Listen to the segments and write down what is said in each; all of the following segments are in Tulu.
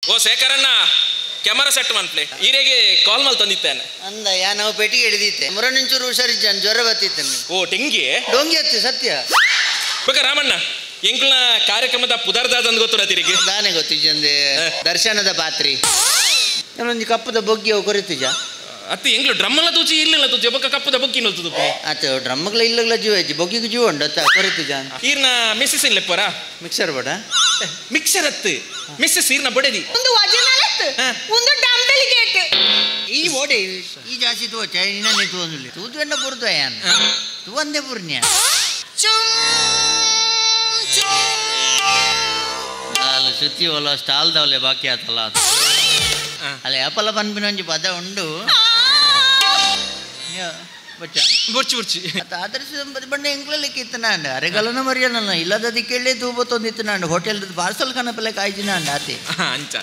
ಓ ಶೇಖರಣ್ಣ ಕ್ಯಾಮರಾ ಸೆಟ್ ಮನ್ಪ್ಲೆ ಈರೆಗೆ ಕಾಲ್ ಮಲ್ ತಂದಿತ್ತೇನೆ ಅಂದ ಯಾ ನಾವು ಪೆಟ್ಟಿಗೆ ಹಿಡಿದಿತ್ತೆ ಮುರನಿಂಚೂರು ಹುಷಾರಿದ್ದಾನೆ ಜ್ವರ ಬತ್ತಿತ್ತೇನೆ. ಓ ಡೆಂಗಿ ಡೊಂಗಿ ಹತ್ತಿ ಸತ್ಯ ಬಕ ರಾಮಣ್ಣ ಎಂಕ್ಲ ಕಾರ್ಯಕ್ರಮದ ಪುದರ್ದಾದಂದು ಗೊತ್ತುಡ ತಿರುಗಿ ದಾನೆ ಗೊತ್ತಿಜ್ಜಂದೆ ದರ್ಶನದ ಪಾತ್ರಿ ನಾನೊಂದು ಕಪ್ಪದ ಬೊಗ್ಗಿ ಅವು ಕೊರಿತಿಜ ಅತ್ತಿ ಎಂಗ್ಲು ಡ್ರಮ್ಮಲ್ಲ ತೂಚಿ ಇಲ್ಲ ತೂಚಿ ಬೊಕ್ಕ ಕಪ್ಪದ ಬೊಗ್ಗಿ ನೋಲ್ತದು ಆತ ಡ್ರಮ್ಮಗ್ಲ ಇಲ್ಲಗ್ಲ ಜೀವ ಇಜ್ಜಿ ಬೊಗ್ಗಿಗೆ ಜೀವ ಉಂಡು ಅತ್ತ ಕೊರಿತಿಜ ಈರ್ನ ಮಿಸ್ಸಸ್ ಇನ್ ಲೆಪ್ಪರ ಮಿಕ್ಸರ್ ಬೇಡ ಮಿಕ್ಸರ್ ಅತ್ತು ಮಿಸ್ಸಸ್ ಈರ್ನ ಬಡದಿ ಒಂದು ವಜನಲತ್ ಒಂದು ಡಂಬೆಲ್ ಗೇಟ್ ಈ ಓಡೆ ಈ ಜಾಸ್ತಿ ತೋಚ ಇನ್ನೇ ತೂಂದಿಲ್ಲ ತೂತು ಎನ್ನ ಪುರ್ದು ಯಾನ್ ತೂವಂದೆ ಪುರ್ಣ್ಯ ಅಲ್ಲಿ ಸುತ್ತಿ ಒಲ ಸ್ಟಾಲ್ ದವಲೆ ಬಾಕಿ ಆತಲ್ಲ ಅಲ್ಲಿ ಅಪಲ ಪನ್ಪಿನ ಒಂಜಿ ಪದ ಉಂಡು ಬಚ್ಚ ಬುರ್ಚಿ ಬುರ್ಚಿ ಆದರ್ಶ ಬಣ್ಣ ಎಂಗ್ಲಲ್ಲಿ ಇತ್ತನಾಂಡ ಅರೆಗಲನ ಮರಿಯಲ್ಲ ಇಲ್ಲದ ಕೇಳಿ ತೂಬತ್ತೊಂದಿತ್ತು ನಾನು ಹೋಟೆಲ್ ಪಾರ್ಸಲ್ ಕನಪಲೆ ಕಾಯ್ಜಿನ ಅಂಡ ಆತೆ ಅಂಚ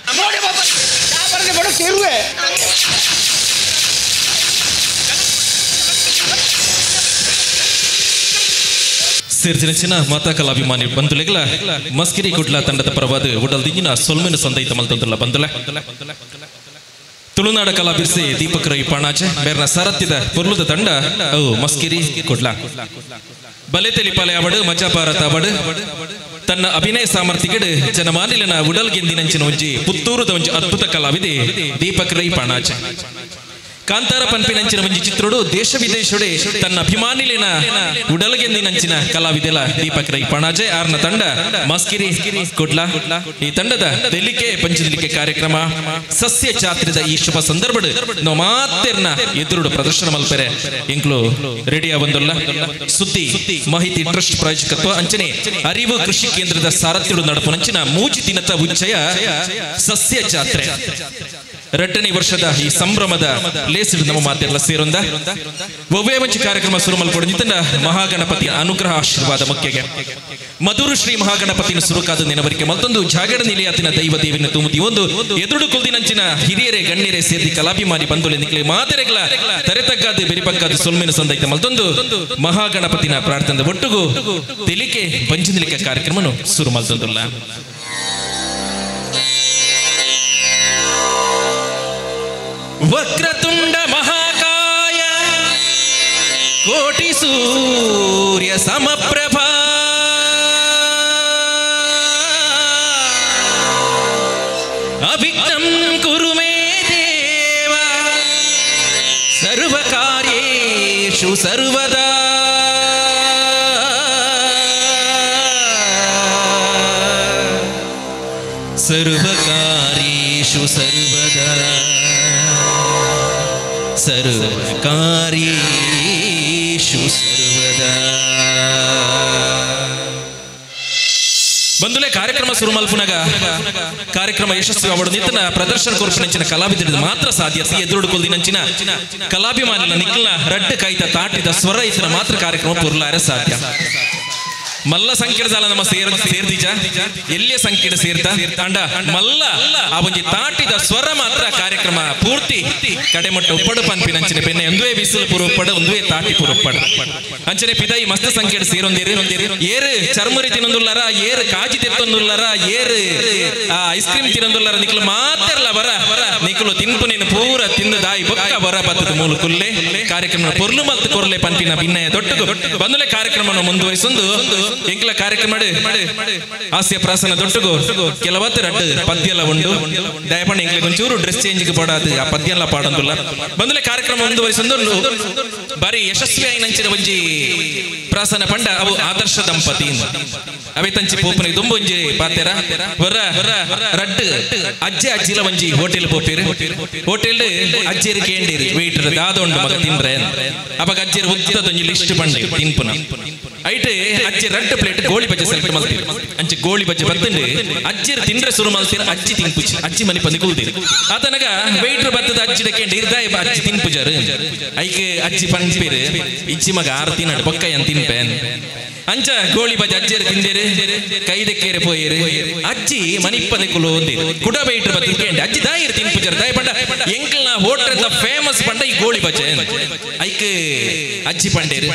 ಸೇರ್ಜಿನ ಮಾತಾ ಕಲಾಭಿಮಾನಿ ಬಂಧುಲೆಗಳ ಮಸ್ಕಿರಿ ಕುಡ್ಲ ತಂಡದ ಪರವಾದ ಉಡಲ್ ದಿಂಜಿನ ಸೊಲ್ಮೆನ ಸಂದೈತ ಮಲ್ತಂದುಲ್ಲ ಬಂಧುಲೆ ತುಳುನಾಡ ಕಲಾ ಬಿರ್ಸೆ ದೀಪಕ್ ರೈ ಪಾಣಾಜೆ ಬೇರ್ನ ಸಾರಥ್ಯದ ಪೊರ್ಲುದ ತಂಡ ಅವು ಮಸ್ಕಿರಿ ಕುಡ್ಲ ಬಲೆತೆಲಿ ಪಲೆ ಅವಡು ಮಜಾ ಭಾರತ ಅವಡು ತನ್ನ ಅಭಿನಯ ಸಾಮರ್ಥ್ಯಗಡು ಜನಮಾನಿಲನ ಉಡಲ್ ಗೆಂದಿನಂಚಿನ ಒಂಜಿ ಪುತ್ತೂರುದ ಒಂಜಿ ಅದ್ಭುತ ಕಲಾವಿದೆ ದೀಪಕ್ ರೈ ಪಾಣಾಜೆ. ಕಾಂತಾರ ಪನ್ಪಿನಂಚಿನ ಒಂಜಿ ಚಿತ್ರೋಡು ದೇಶ ವಿದೇಶೋಡೆ ತನ್ನ ಅಭಿಮಾನಿಲಿನ ಉಡಲ್ಗೆಂದಿನಂಚಿನ ಕಲಾವಿದೆಲ ದೀಪಕ್ ರೈ ಪಣಾಜೆ ಆರ್ನ ತಂಡ ಮಸ್ಕಿರಿ ಕುಡ್ಲ. ಈ ತಂಡದ ತೆಲಿಕೆ ಪಂಚದಿಲಿಕೆ ಕಾರ್ಯಕ್ರಮ ಸಸ್ಯ ಚಾತ್ರದ ಈ ಶುಭ ಸಂದರ್ಭಡ್ ನಾವು ಮಾತೆರ್ನ ಎದುರುಡು ಪ್ರದರ್ಶನ ಮಲ್ಪೆರೆ ಎಂಕ್ಲು ರೆಡಿಯ ಬಂದಲ್ಲ. ಸುದ್ದಿ ಮಾಹಿತಿ ಟ್ರಸ್ಟ್ ಪ್ರಾಯೋಜಕತ್ವ ಅಂಚನೆ ಅರಿವು ಕೃಷಿ ಕೇಂದ್ರದ ಸಾರಥ್ಯಡು ನಡಪುನಂಚಿನ ಮೂಜಿ ದಿನದ ಉಚ್ಚಯ ಸಸ್ಯ ಜಾತ್ರೆ ರಡ್ಡನೇ ವರ್ಷದ ಈ ಸಂಭ್ರಮದ ಲೇಸಿಡು ನಮ್ಮ ಮಾತೆಲ್ಲ ಸೇರೊಂದ ಒವ್ವೇ ಮಂಚಿ ಕಾರ್ಯಕ್ರಮ ಸುರು ಮಲ್ಪೊಡು ಮಹಾಗಣಪತಿಯ ಅನುಗ್ರಹ ಆಶೀರ್ವಾದ ಮುಖ್ಯಗೆ ಮಧುರು ಶ್ರೀ ಮಹಾಗಣಪತಿನ ಸುರುಕಾದ ನೆನವರಿಕೆ ಮತ್ತೊಂದು ಜಾಗಡ ನಿಲಯಾತಿನ ದೈವ ದೇವಿನ ತುಮುತಿ ಒಂದು ಎದುರು ಕುಲ್ದಿನಂಚಿನ ಹಿರಿಯರೇ ಗಣ್ಯರೇ ಸೇರಿ ಕಲಾಭಿಮಾನಿ ಬಂಧುಲೆ ನಿಕ್ಲೆ ಮಾತೆರೆಗಳ ತರೆತಗ್ಗಾದ ಬೆರಿಪಗ್ಗಾದ ಸೊಲ್ಮೆನ ಸಂದೈತ ಮತ್ತೊಂದು ಮಹಾಗಣಪತಿನ ಪ್ರಾರ್ಥನೆ ಒಟ್ಟುಗು ತೆಲಿಕೆ ಬಂಜಿನಿಲಿಕೆ ಕಾರ್ಯಕ್ರಮನು ಸುರು ಮಲ್ತೊಂದುಲ್ಲ. ವಕ್ರತುಂಡ ಮಹಾಕಾಯ ಕೋಟಿ ಸೂರ್ಯ ಸಮಪ್ರಭಾ ಅವಿಘ್ನಂ ಕುರು ಮೇ ದೇವ ಸರ್ವಕಾರ್ಯೇಷು ಸರ್ವದಾ. ಸರ್ವಕಾರ್ಯೇಷು ಸರ್ವದಾ ಸರ್ವಕಾರ್ಯೇಷು ಸರ್ವದಾ. ಬಂಧುಲೆ ಕಾರ್ಯಕ್ರಮ ಸುರು ಮಲ್ಪುನಗ ಕಾರ್ಯಕ್ರಮ ಯಶಸ್ವಿ ಅವಡು ನಿಂತನ ಪ್ರದರ್ಶನ ಕೊರ್ಪಿನಂಚಿನ ಕಲಾವಿದರಿಗೆ ಮಾತ್ರ ಸಾಧ್ಯ. ಎದುರುಡು ಕೊಲ್ದಿನಂಚಿನ ಕಲಾಭಿಮಾನಿನ ನಿಕ್ಲ ರಡ್ಡು ಕೈತ ತಾಟಿದ ಸ್ವರ ಇತನ ಮಾತ್ರ ಕಾರ್ಯಕ್ರಮ ಪುರ್ಲಾರೆ ಸಾಧ್ಯ. ಮಲ್ಲ ಸಂಕೀರ್ಣದಾಲ ನಮ್ಮ ಸೇರ್ದಿಜ ಎಲ್ಲಿಯ ಸಂಕೀರ್ಣ ಸೇರ್ತ ತಾಂಡ ಮಲ್ಲ ಆ ಒಂಜಿ ತಾಟಿದ ಸ್ವರ ಮಾತ್ರ ಕಾರ್ಯಕ್ರಮ ಪೂರ್ತಿ ಕಡೆಮಟ್ಟ ಉಪ್ಪಡು ಪನ್ಪಿನಂಚಿನ ಬೆನ್ನೆ ಒಂದುವೇ ಬಿಸಿಲು ಪೂರ ಉಪ್ಪಡು ಒಂದುವೇ ತಾಟಿ ಪೂರ ಉಪ್ಪಡು ಅಂಚನೆ ಪಿದಾಯಿ ಮಸ್ತ್ ಸಂಕೀರ್ಣ ಸೇರೊಂದಿರು. ಏರು ಚರ್ಮುರಿ ತಿನ್ನೊಂದುಲ್ಲಾರ, ಏರು ಕಾಜಿ ತೆತ್ತೊಂದುಲ್ಲಾರ, ಏರು ಐಸ್ ಕ್ರೀಮ್ ತಿನ್ನೊಂದುಲ್ಲಾರ ನಿಕ್ಲು ಮಾತ್ರಲ್ಲ ಬರ ನಿಕ್ಲು ತಿನ್ಪು ನೀನು ಪೂರ ತಿಂದು ದಾಯಿ ಬೊಕ್ಕ ಬರ ಬತ್ತದ ಮೂಲ ಕುಲ್ಲೆ ಕಾರ್ಯಕ್ರಮ ಪೊರ್ಲು ಮಲ್ತು ಕೊರ್ಲೆ ಪನ್ಪಿನ ಭಿನ್ನಯ ದೊಡ್ಡದು ಬಂದುಲೆ ಕಾರ್ಯಕ್ರಮವನ್ನು ಮುಂದುವರಿಸೊಂದು ಎಂಕ್ಲ ಕಾರ್ಯಕ್ರಮ ಹಾಸ್ಯ ಪ್ರಾಸನ ದೊಡ್ಡಗು ಕೆಲವತ್ತು ರಡ್ಡು ಪದ್ಯ ಎಲ್ಲ ಉಂಡು ದಯಪಣ್ಣ ಎಂಕ್ಲಿಗೆ ಒಂಚೂರು ಡ್ರೆಸ್ ಚೇಂಜ್ ಪಾಡಾದು ಆ ಪದ್ಯ ಎಲ್ಲ ಪಾಡೊಂದುಲ್ಲ. ಬಂದಲೆ ಕಾರ್ಯಕ್ರಮ ಮುಂದುವರಿಸೊಂದು ಬಾರಿ ಯಶಸ್ವಿ ಆಯಿನಂಚಿನ ಒಂಜಿ ಪ್ರಾಸನ ಪಂಡ ಅವು ಆದರ್ಶ ದಂಪತಿ ಅವೇ ತಂಚಿ ಪೋಪನ ದುಂಬೊಂಜಿ ಪಾತೆರ ವರ ರಡ್ಡು ಅಜ್ಜೆ ಅಜ್ಜಿಲ ಒಂಜಿ ಹೋಟೆಲ್ ಪೋಪೇರು ಹೋಟೆಲ್ ಅಜ್ಜಿಯರು ಕೇಂಡಿರು ವೇಟರ್ ದಾದ ಉಂಡು ಮಗ ತಿನ್ರೆ ಅವಾಗ ಅಜ್ಜಿಯರು ಉದ್ದದೊಂಜಿ ಲಿಸ್ಟ್ ಪಂಡೆ ತಿನ್ಪುನ ಐಟ್ ಅಜ್ಜಿ ರಡ್ಡು ಪ್ಲೇಟ್ ಗೋಳಿ ಬಜ್ಜೆ ಸೆಲೆಕ್ಟ್ ಮಲ್ತೀರಿ ಅಂಚೆ ಗೋಳಿ ಬಜ್ಜೆ ಬತ್ತಂಡು ಅಜ್ಜಿರು ತಿಂಡ್ರೆ ಸುರು ಮಲ್ತೀರ ಅಜ್ಜಿ ತಿನ್ಪುಜಿ ಅಜ್ಜಿ ಮನಿ ಪಂದಿ ಕುಲ್ದಿರು ಆತನಗ ವೇಟ್ರ್ ಬತ್ತದ ಅಜ್ಜಿಡ ಕೇಂಡಿ ಇರ್ದಾಯ ಅಜ್ಜಿ ತಿನ್ಪುಜಾರು ಐಕ್ ಅಜ್ಜಿ ಪನ್ಪೇರು ಇಜ್ಜಿ ಮಗ ಆರು ತಿನ್ನಡು ಬೊಕ್ಕ ಏನ್ ತಿನ್ಪೇನ್ ಅಂಚ ಗೋಳಿ ಬಜ್ಜೆ ಅಜ್ಜಿಯರು ತಿಂದೇರು ಕೈದಕ್ಕೇರೆ ಪೋಯೇರು ಅಜ್ಜಿ ಮನಿಪ್ಪದೆ ಕುಲು ಒಂದಿರು ಕುಡ ವೇಟ್ರ್ ಬತ್ತದ ಕೇಂಡಿ ಅಜ್ಜಿ ದಾಯಿರು ತಿನ್ಪುಜಾರು ದಾಯ ಪಂಡ ಎಂಕಲ್ನ ಹೋಟೆಲ್ ಫೇಮಸ್ ಪಂಡ ಈ ಗೋಳಿ ಬಜ್ಜೆ ಐಕ್ ಅಜ್ಜಿ ಪಂಡೇರು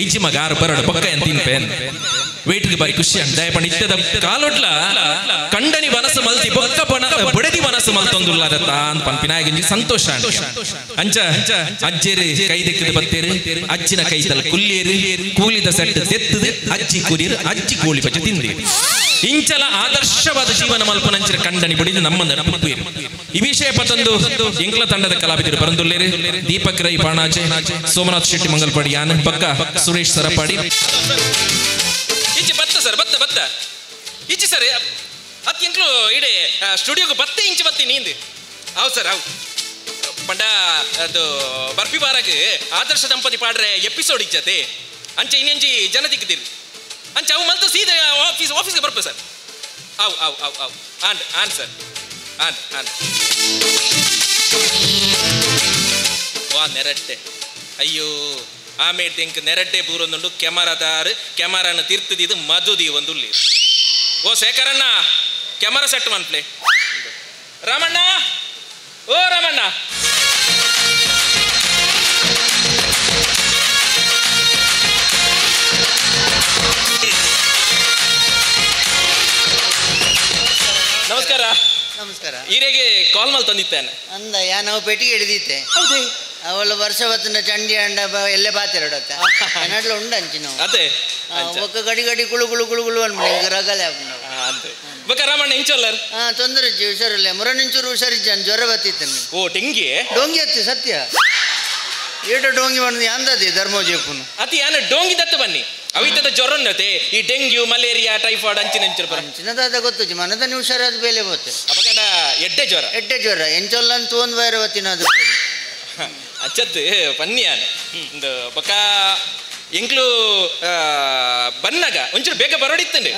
ಇಜ್ಜಿ ಮಗ ಆರು ಬರಡು ಬೊಕ್ಕ ಏನ್ ತಿನ್ಪೇನ್ ವೇಟ್ರಿಗೆ ಬಾರಿ ಖುಷಿ ಅಂತ ದಯಪಂಡ ಇತ್ತದ ಕಾಲೊಟ್ಲ ಕಂಡನಿ ಮನಸ್ಸು ಮಲ್ತಿ ಬೊಕ್ಕ ಬೊಡೆದಿ ಮನಸ್ಸು ವನಸು ಮಲ್ತೊಂದುಲ್ಲಾರತ್ತ ಅಂತ ಪನ್ಪಿನಾಯಗಂಜಿ ಸಂತೋಷ ಅಂಚ ಅಜ್ಜೇರು ಕೈ ದೆಕ್ಕದ ಬತ್ತೇರು ಅಜ್ಜಿನ ಕೈತಲ್ ಕುಲ್ಲೇರು ಕೂಲಿದ ಸೆಟ್ ತೆತ್ತದು ಅಜ್ಜಿ ಕುರಿರು ಅಜ್ಜಿ ಕೋಳಿ ಬಚ್ಚ ತಿಂದಿರು ಇಂಚಲ ಆದರ್ಶವಾದ ಜೀವನ ಮಲ್ಪನಂಚಿನ ಕಂಡನಿ ಬಡಿದು ನಮ್ಮ ನಡುಪುರು ಈ ವಿಷಯ ಪತ್ತೊಂದು ಎಂಗ್ಲ ತಂಡದ ಕಲಾವಿದರು ಬರಂದುಲ್ಲೇರು ದೀಪಕ್ ರೈ ಪಾಣಾಜೆ ಸೋಮನಾಥ್ ಶೆಟ್ಟಿ ಮಂಗಲ್ಪಾಡಿ ಯಾನ್ ಪಕ್ಕ ಸುರೇಶ್ ಸರಪಾಡಿ ಇಂಚೆ ಬತ್ತ ಸರ್ ಬತ್ತ ಬತ್ತ ಇಚ್ಚಿ ಸರ್ ಅತ್ ಎಂಕ್ಲು ಇಡೆ ಸ್ಟುಡಿಯೋಗೆ ಬತ್ತೆ ಇಂಚೆ ಬತ್ತಿ ನೀಂದು ಅವು ಸರ್ ಅವು ಪಂಡ ಅದು ಬರ್ಪಿ ಬಾರಾಗ ಆದರ್ಶ ದಂಪತಿ ಪಾಡ್ರೆ ಎಪಿಸೋಡ್ ಇಚ್ಚತೆ ಅಂಚೆ ಇನ್ನೆಂಜಿ ಜನ ತಿಕ್ಕಿದಿರಿ ಅಂಚೆ ಅವು ಮಲ್ತು ಸೀದಾ ಆಫೀಸ್ ಆಫೀಸ್ಗೆ ಬರ್ಪ ಸರ್ ಅವು ಅವು ಅವು ಅವು ಆನ್ ಆನ್ ಸರ್ ಆನ್ ಆನ್ ವಾ ನೆರಟ್ಟೆ ಅಯ್ಯೋ ಆಮೇಲೆ ತೆಂಕ್ ನೆರಟ್ಟೆ ಪೂರೊಂದುಂಡು ಕೆಮರಾ ತಾರು ಕೆಮರಾನ ತಿರ್ತದಿದ್ದು ಮಧುದಿ ಒಂದುಲ್ಲಿ ಓ ಶೇಖರಣ್ಣ ಕೆಮರಾ ಸೆಟ್ ಮನ್ಪ್ಲೆ ರಾಮಣ್ಣ ಓ ರಾಮಣ್ಣ ನಮಸ್ಕಾರ ನಮಸ್ಕಾರ ಈರೆಗೆ ಕಾಲ್ ಮಾಡಿ ತಂದಿದ್ದೇನೆ ಅಂದ ಯಾ ನಾವು ಪೆಟ್ಟಿಗೆ ಹಿಡಿದಿತ್ತೆ ಹೌದೇ ಅವಳು ವರ್ಷ ಬತ್ತಿನ ಚಂಡಿ ಅಂಡ ಎಲ್ಲೇ ಬಾತಿರಡತ್ತ ಕನ್ನಡಲ ಉಂಡು ಅಂಚಿ ನಾವು ಅದೇ ಒಕ್ಕ ಗಡಿ ಗಡಿ ಕುಳು ಕುಳು ಕುಳು ಕುಳು ಅನ್ಬಿಡಿ ರಗಲೆ ಅಂತೆ ಬಕ ರಾಮಣ್ಣ ಇಂಚೊಲ್ಲರ್ ಹಾ ತೊಂದರೆ ಇಜ್ಜಿ ಹುಷಾರಿಲ್ಲ ಮುರನಿಂಚೂರು ಹುಷಾರಿಜ್ಜಾನ್ ಜ್ವರ ಬತ್ತಿತ್ತನೆ ಓ ಡೆಂಗಿ ಡೊಂಗಿ ಅತ್ತಿ ಸತ್ಯ ಏಟ ಡೊಂಗಿ ಬಂದು ಅಂದದೆ ಧರ್ಮೋಜೆಪ್ಪನು ಅತಿ ಯಾನ ಡೊಂಗಿ ದತ್ತ ಬನ್ನಿ ಅವಿತದ ಜ್ವರ ಉಂಡತೆ ಈ ಡೆಂಗ್ಯೂ ಮಲೇರಿಯಾ ಟೈಫಾಯ್ಡ್ ಅಂಚಿನ ಅಂಚಿನ ಬರ ಅಂಚಿನದಾದ ಗೊತ್ತು ಮನದ ನೀವು ಹುಷಾರಾದ ಬೇಲೆ ಬೋತೆ ಅಪಗಂಡ ಎಡ್ಡೆ ಜ್ವರ ಎಡ್ಡೆ ಜ್ವರ ಎಂಚೊಲ್ಲ ಅಂತ ಒಂದು ವೈರ ಬತ್ತಿನ ಅದು ಅಚ್ಚತ್ತು ಪನ್ನಿಯಾನ ಒಂದು ಬಕ ಎಂಕ್ಲು ಬನ್ನಗ ಒಂಚೂರು ಬೇಗ ಬರೋಡಿತ್ತಂಡೆ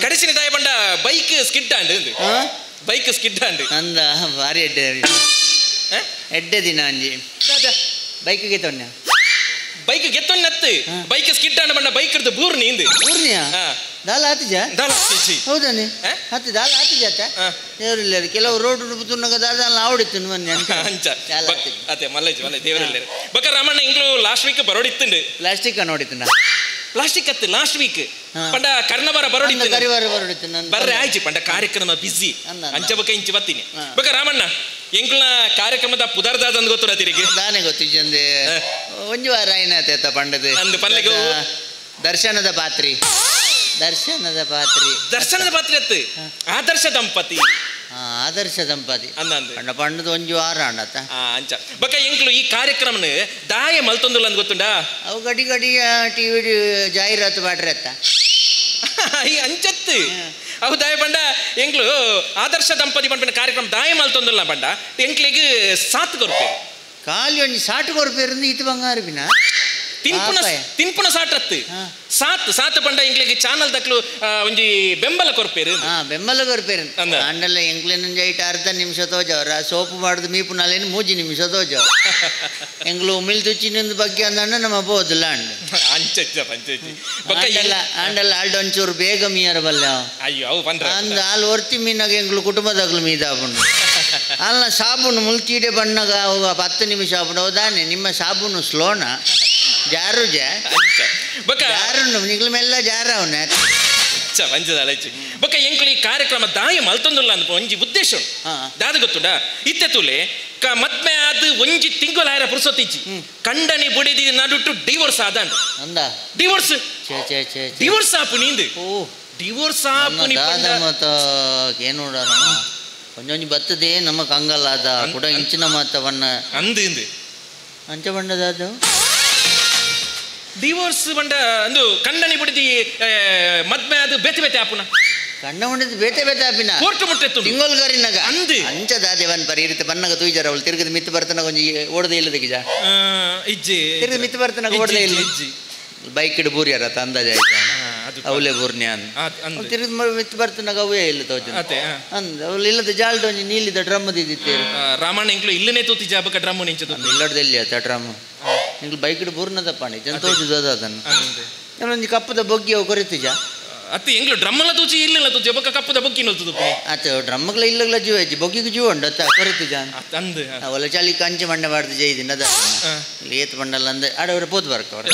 ಕಡಿಸಿನ ತಾಯ ಬಂಡ ಬೈಕ್ ಸ್ಕಿಡ್ ಆಂಡ್ ಬೈಕ್ ಸ್ಕಿಡ್ ಆಂಡ್ ಅಂದ ಭಾರಿ ಎಡ್ಡೆ ಎಡ್ಡೆ ದಿನ ಅಂಜಿ ಬೈಕ್ ಗೆತ್ತೊಣ್ಣ ಬೈಕ್ ಗೆತ್ತೊಣ್ಣತ್ತು ಬೈಕ್ ಸ್ಕಿಡ್ ಆಂಡ್ ಬಂಡ ಬೈಕ್ ಇರ್ದು ಬೂರ್ ನೀಂದು ಬೂರ್ನಿಯಾ ದಾಲ ಆತಿಜ ದಾಲ ಆತಿಜಿ ಹೌದಾನೆ ಹತ್ತಿ ದಾಲ ಆತಿಜಾತ ದೇವರಿಲ್ಲ ಕೆಲವು ರೋಡ್ ತುನ್ನಗ ದಾಲ ಆವಡಿತ್ತು ಮೊನ್ನೆ ಅಂಚ ಅದೇ ಮಲ್ಲೇಜ್ ಮಲ್ಲೆ ದೇವರಿಲ್ಲ ಬಕ ರಾಮಣ್ಣ ಇಂಗ್ಲು ಲಾಸ್ಟ್ ವೀಕ್ ಬರೋಡಿತ್ತುಂಡು ಪ್ಲಾಸ್ಟಿಕ್ ನೋಡಿತ್ತು ಪ್ಲಾಸ್ಟಿಕ್ ಅತ್ತು ಲಾಸ್ಟ್ ವೀಕ್ ಪಂಡ ಕರ್ಣಬಾರ ಬರೋಡಿತ್ತು ಕರಿವಾರ ಬರೋಡಿತ್ತು ಬರ್ರೆ ಆಯ್ತು ಪಂಡ ಕಾರ್ಯಕ್ರಮ ಬಿಸಿ ಅಂಚ ಬಕ ಇಂಚ ಬತ್ತೀನಿ ಬಕ ರಾಮಣ್ಣ ಎಂಕ್ಲ ಕಾರ್ಯಕ್ರಮದ ಪುದರ್ದಾದ ಅಂದ್ ಗೊತ್ತುಡ ತಿರುಗಿ ದಾನೆ ಗೊತ್ತು ಇಜ್ಜಂದೆ ಒಂಜಿ ವಾರ ಏನಾಯ್ತ ಪಂಡದು ಅಂದು ಪಲ್ಲೆಗೆ ದರ್ಶನದ ಪಾತ್ರಿ ದರ್ಶನದ ಪಾತ್ರಿ ದರ್ಶನದ ಪಾತ್ರಿ ಅತ್ತು ಆದರ್ಶ ದಂಪತಿ ಆದರ್ಶ ದಂಪತಿ ಅಂದ ಪಂಡದ ಒಂಜಿ ವಾರ ಅಂಡತ್ತ ಅಂಚ ಬಕ ಎಂಕ್ಲು ಈ ಕಾರ್ಯಕ್ರಮನ ದಾಯ ಮಲ್ತೊಂದುಲ್ಲ ಅಂದ್ ಗೊತ್ತುಂಡಾ ಅವು ಗಡಿ ಗಡಿ ಟಿವಿ ಜಾಹೀರಾತು ಪಾಟ್ರಿ ಅತ್ತ ಈ ಅಂಚತ್ತು ಅವು ದಾಯ ಪಂಡ ಎಂಕ್ಲು ಆದರ್ಶ ದಂಪತಿ ಪಂಪಿನ ಕಾರ್ಯಕ್ರಮ ದಾಯ ಮಲ್ತೊಂದುಲ್ಲ ಪಂಡ ಎಂಕ್ಲಿಗೆ ಸಾತ್ ಕೊರ್ಪೆ ಖಾಲಿ ಒಂಜಿ ಸಾಟು ಕೊರ್ಪೇರಿಂದ ಇತ್ತು ಬಂಗಾರ ಬಿನ ತಿನ್ಪುನ ತಿನ್ಪುನ ಸಾಟತ್ತು ಸಾತ್ ಸಾತ್ ಪಂಡ ಎಂಕ್ಲಿಗೆ ಚಾನಲ್ ದಕ್ಲು ಒಂಜಿ ಬೆಂಬಲ ಕೊರ್ಪೇರು ಬೆಂಬಲ ಕೊರ್ಪೇರು ಅಂಡಲ್ಲ ಎಂಕ್ಲಿನ ಐಟ್ ಅರ್ಧ ನಿಮಿಷ ತೋಜವ್ರ ಸೋಪು ಮಾಡುದು ಮೀಪುನಾಲೇನು ಮೂಜಿ ನಿಮಿಷ ತೋಜವ್ರ ಎಂಗ್ಲು ಉಮಿಲ್ ತುಚ್ಚಿನ ಬಗ್ಗೆ ಅಂದಣ್ಣ ನಮ್ಮ ಬೋದಿಲ್ಲ ಅಂಡ್ ಅಂಚ ಆಂಡಲ್ಲ ಆಲ್ಡ ಒಂಚೂರು ಬೇಗ ಮೀಯರ ಬಲ್ಲ ಅಯ್ಯೋ ಅವು ಬಂದ್ರ ಅಂದ ಆಲ್ ಒರ್ತಿ ಮೀನಾಗ ಎಂಗ್ಲು ಕುಟುಂಬದಾಗ್ಲು ಮೀದಾಪುಂಡು ಅಲ್ಲ ಸಾಬೂನು ಮುಲ್ತೀಡೆ ಬಣ್ಣಗ ಅವು 10 ನಿಮಿಷ ಆಪುಂಡು ಹೌದಾನೆ ನಿಮ್ಮ ಸಾಬೂನು ಸ್ಲೋನ ಜಾರು ಜಾರು ನಿಗ್ಲ ಮೆಲ್ಲ ಜಾರ ಅವನ ಬೊಕ್ಕ ಎಂಕ್ಲು ಈ ಕಾರ್ಯಕ್ರಮ ದಾಯ ಮಲ್ತೊಂದುಲ್ಲ ಅಂದ ಒಂಜಿ ಉದ್ದೇಶ ದಾದ ಗೊತ್ತುಂಡ ಇತ್ತೆ ತುಲೆ ಮದ್ಮೆ ಆದ್ ಒಂಜಿ ತಿಂಗಳು ಪುರುಸೊತ್ತಿಜ್ಜಿ ಕಂಡನಿ ಬುಡಿದಿ ನಡುಟು ಡಿವೋರ್ಸ್ ಆದಾಂಡ್ ಅಂದ ಡಿವೋರ್ಸ್ ಡಿವೋರ್ಸ್ ಆಪು ನೀಂದು ಡಿವೋರ್ಸ್ ಆಪು ಮತ್ತ ಏನು ಒಂಜೊಂಜಿ ಬತ್ತದೇ ನಮ್ಮ ಕಂಗಲ್ಲ ಅದ ಕೂಡ ಇಂಚಿನ ಮಾತವನ್ನ ಅಂದು ಇಂದು ಅಂಚ ಬಣ್ಣದ ಅದು ಡಿವೋರ್ಸ್ ಬಂಡ ಅಂದು ಕಂಡನಿ ಬಿಡಿದಿ ಮದ್ಮೆ ಅದು ಬೇತೆ ಬೇತೆ ಆಪುನ ಕಣ್ಣ ಹೊಂಡಿದ್ದು ಬೇತೆ ಬೇತೆ ಆಪಿನ ಕೋರ್ಟ್ ಮುಟ್ಟೆತ್ತು ತಿಂಗೊಲ್ಗಾರಿನಾಗ ಅಂದು ಅಂಚ ದಾದೇವನ್ ಪರಿ ಇರುತ್ತೆ ಬನ್ನಗ ತೂಜಾರ ಅವಳು ತಿರುಗದ ಮಿತ್ತು ಬರ್ತನಾಗ ಒಂಜಿ ಓಡದೆ ಇಲ್ಲದ ಗಿಜ ಇಜ್ಜಿ ತಿರುಗದ ಮಿತ್ತು ಬರ್ತನಾಗ ಓಡದೆ ಇಲ್ಲ ಇಜ್ಜಿ ಬೈಕ್ ಇಡು ಬೂರಿಯಾರ ತಂದಾಜ ಆಯ್ತಾ ಅವಲೇ ಬೂರ್ನಿ ಅಂದ್ ತಿರುಗದ ಮಿತ್ತು ಬರ್ತನಾಗ ಅವೇ ಇಲ್ಲ ತೋಜ ಅಂದ್ ಅವಳು ಇಲ್ಲದ ಜಾಲ್ದ ಒಂಜಿ ನೀಲಿದ ಡ್ರಮ್ ದಿದ್ದಿತ್ತೇರು ರಾಮಣ್ಣ ಇಂಕ್ಲು ಇಲ್ಲನೇ ತೂತಿ ಜಾಬಕ ಡ್ರಮ್ ನಿಂಚದು ಇಲ್ಲಡ್ದೆಲ್ಲಿ ಆತ ಡ್ರಮ್ ನಿಂಗೆ ಬೈಕ್ ಇಡು ಬೂರ್ನದಪ್ಪ ಜನ ತೋಜುದು ಅದನ್ನು ಒಂಜಿ ಕಪ್ಪದ ಬೊಗ್ಗಿ ಅವು ಕೊರಿತಿಜ ಅತ್ತೆ ಎಂಗ್ಲು ಡ್ರಮ್ಮಲ ತೂಚಿ ಇಲ್ಲ ತೂಚಿ ಬೊಕ್ಕ ಕಪ್ಪುದ ಬೊಕ್ಕಿ ನೋಲ್ತದು ಅತ್ತೆ ಡ್ರಮ್ಮಗ್ಲ ಇಲ್ಲಗ್ಲ ಜೀವ ಐತಿ ಬೊಕ್ಕಿಗೆ ಜೀವ ಉಂಡು ಅತ್ತ ಕೊರಿತು ಜಾನ್ ಅಂದ್ ಒಲ ಚಾಲಿ ಕಂಚಿ ಮಂಡೆ ಮಾಡ್ದು ಜೈದಿನ ಅದ ಏತ್ ಮಂಡಲ ಅಂದ ಆಡವ್ರ ಪೋದು ಬರ್ಕ ಅವ್ರ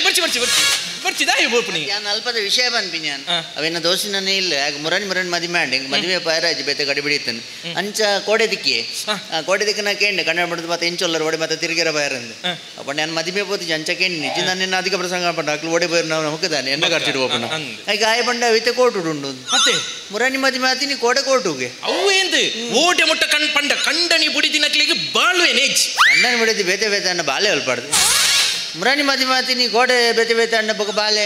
ಬರ್ಚಿ ಬರ್ಚಿ ಬರ್ಚಿ ಬರ್ಚಿ ದಾಯಿ ಬೋಪುನಿ ಯಾನ್ ಅಲ್ಪದ ವಿಷಯ ಪನ್ಪಿ ನಾನು ಅವೇನ ದೋಸಿನೇ ಇಲ್ಲ ಆಗ ಮುರನ್ ಮುರನ್ ಮದಿಮೆ ಆಂಡ್ ಹಿಂಗೆ ಮದುವೆ ಪಾಯರಾಜ್ ಬೇತೆ ಗಡಿ ಬಿಡಿತಾನೆ ಅಂಚ ಕೋಡೆ ದಿಕ್ಕಿ ಕೋಡೆ ದಿಕ್ಕ ನಾ ಕೇಂಡೆ ಕನ್ನಡ ಬಿಡ್ದು ಮತ್ತೆ ಇಂಚೊಲ್ಲರು ಓಡೆ ಮತ್ತೆ ತಿರುಗಿರ ಬಾಯರಂದು ಅಪ್ಪ ನಾನು ಮದುವೆ ಪೋತಿ ಅಂಚ ಕೇಂಡಿ ನಿಜ ನಾನು ಅಧಿಕ ಪ್ರಸಂಗ ಪಂಡ ಅಕ್ಲು ಓಡೆ ಬೈರ್ ನಾವು ನಮಕದಾನೆ ಎನ್ನ ಖರ್ಚಿಡು ಹೋಗೋಣ ಈಗ ಆಯ ಪಂಡ ಅವಿತೆ ಕೋಟು ಉಂಡು ಮತ್ತೆ ಮುರಾನಿ ಮದುವೆ ಆತೀನಿ ಕೋಡೆ ಕೋಟುಗೆ ಅವು ఏంದು ಓಟೆ ಮುಟ್ಟ ಕಣ್ ಪಂಡ ಕಂಡನಿ ಬುಡಿ ದಿನಕ್ಲಿಗೆ ಬಾಳುವೆ ನೇಜ್ ಕಂಡನಿ ಬಿಡಿದಿ ಬೇತೆ ಬೇತೆ ಅಣ್ಣ ಬಾಲೆ ಅಲ್ಪಾಡ್ದು ಮುರಾನಿ ಮದುವೆ ಆತೀನಿ ಕೋಡೆ ಬೇತೆ ಬೇತೆ ಅಣ್ಣ ಬೊಕ ಬಾಲೆ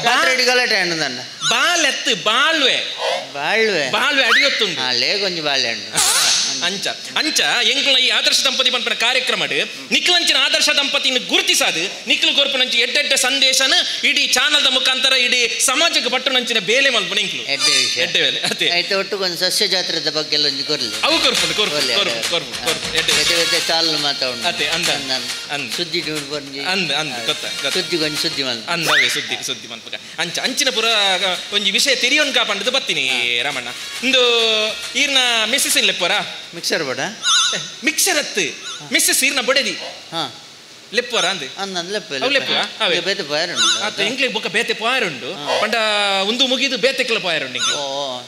ರಾತ್ರಿ ಗಲಾಟೆ ಅಣ್ಣ ನನ್ನ ಬಾಲೆತ್ತು ಬಾಳ್ವೆ ಬಾಳ್ವೆ ಬಾಳ್ವೆ ಅಡಿಯೊತ್ತುಂಡು ಲೇ ಕೊಂಚ ಬಾಳೆ ಹಣ್ಣು ಅಂಚ ಅಂಚ ಎಂಕ್ಲ ಈ ಆದರ್ಶ ದಂಪತಿ ಪನ್ಪನ ಕಾರ್ಯಕ್ರಮ ನಿಕ್ಲಂಚಿನ ಆದರ್ಶ ದಂಪತಿನ ಗುರುತಿಸಾದು ನಿಕ್ಲು ಕೊರ್ಪುನಂಚಿ ಎಡ್ಡೆಡ್ಡೆ ಸಂದೇಶನ ಇಡೀ ಚಾನಲ್ದ ಮುಖಾಂತರ ಇಡೀ ಸಮಾಜಕ್ಕೆ ಪಟ್ಟುನಂಚಿನ ಬೇಲೆ ಮಲ್ಪುನ ಇಂಕ್ಲು ಎಡ್ಡೆ ಬೇಲೆ ಅದೇ ಆಯ್ತು ಒಟ್ಟು ಒಂದು ಸಸ್ಯ ಜಾತ್ರೆದ ಬಗ್ಗೆ ಎಲ್ಲ ಒಂಜಿ ಕೊರ್ಲಿ ಅವು ಕೊರ್ಪುಂಡು ಕೊರ್ಪು ಕೊರ್ಪು ಕೊರ್ಪು ಕೊರ್ಪು ಎಡ್ಡೆ ಬೇತೆ ಬೇತೆ ಚಾಲು ಮಾತಾಡು ಅದೇ ಅಂದ ಅಂದ ಸುದ್ದಿ ಅಂದ ಅಂದ ಗೊತ್ತ ಸುದ್ದಿ ಕೊಂಚ ಸುದ್ದಿ ಮಲ್ಪ ಅಂದವೇ ಸುದ್ದಿ ಸುದ್ದಿ ಮಲ್ಪಕ ಅಂಚ ಅಂಚಿನ ಪುರ ಒಂಜಿ ವಿಷಯ ತೆರಿಯೋನ್ ಕಾಪಂಡದು ಬತ್ತೀನಿ ರಾಮಣ್ಣ ಇಂದು ಈರ್ನ ಮಿಸ್ಸಸ್ ಲೆಪ್ಪರ ಮಿಕ್ಸರ್ ಬಡ ಮಿಕ್ಸರ್ ಅತ್ತು ಮಿಸ್ಸಸ್ ಈರ್ನ ಬೊಡೆದಿ ಲೆಪ್ಪರ ಅಂದೆ ಅಂದ ಲೆಪ್ಪುವ ಬೇತೆ ಪಾಯರುಂಡು ಆತ ಇಂಗ್ಲಿ ಬೊಕ್ಕ ಬೇತೆ ಪಾಯರುಂಡು ಪಂಡ ಒಂದು ಮುಗಿದು ಬೇತೆಕ್ಲ ಪಾಯರುಂಡು ಇಂಗ್ಲಿ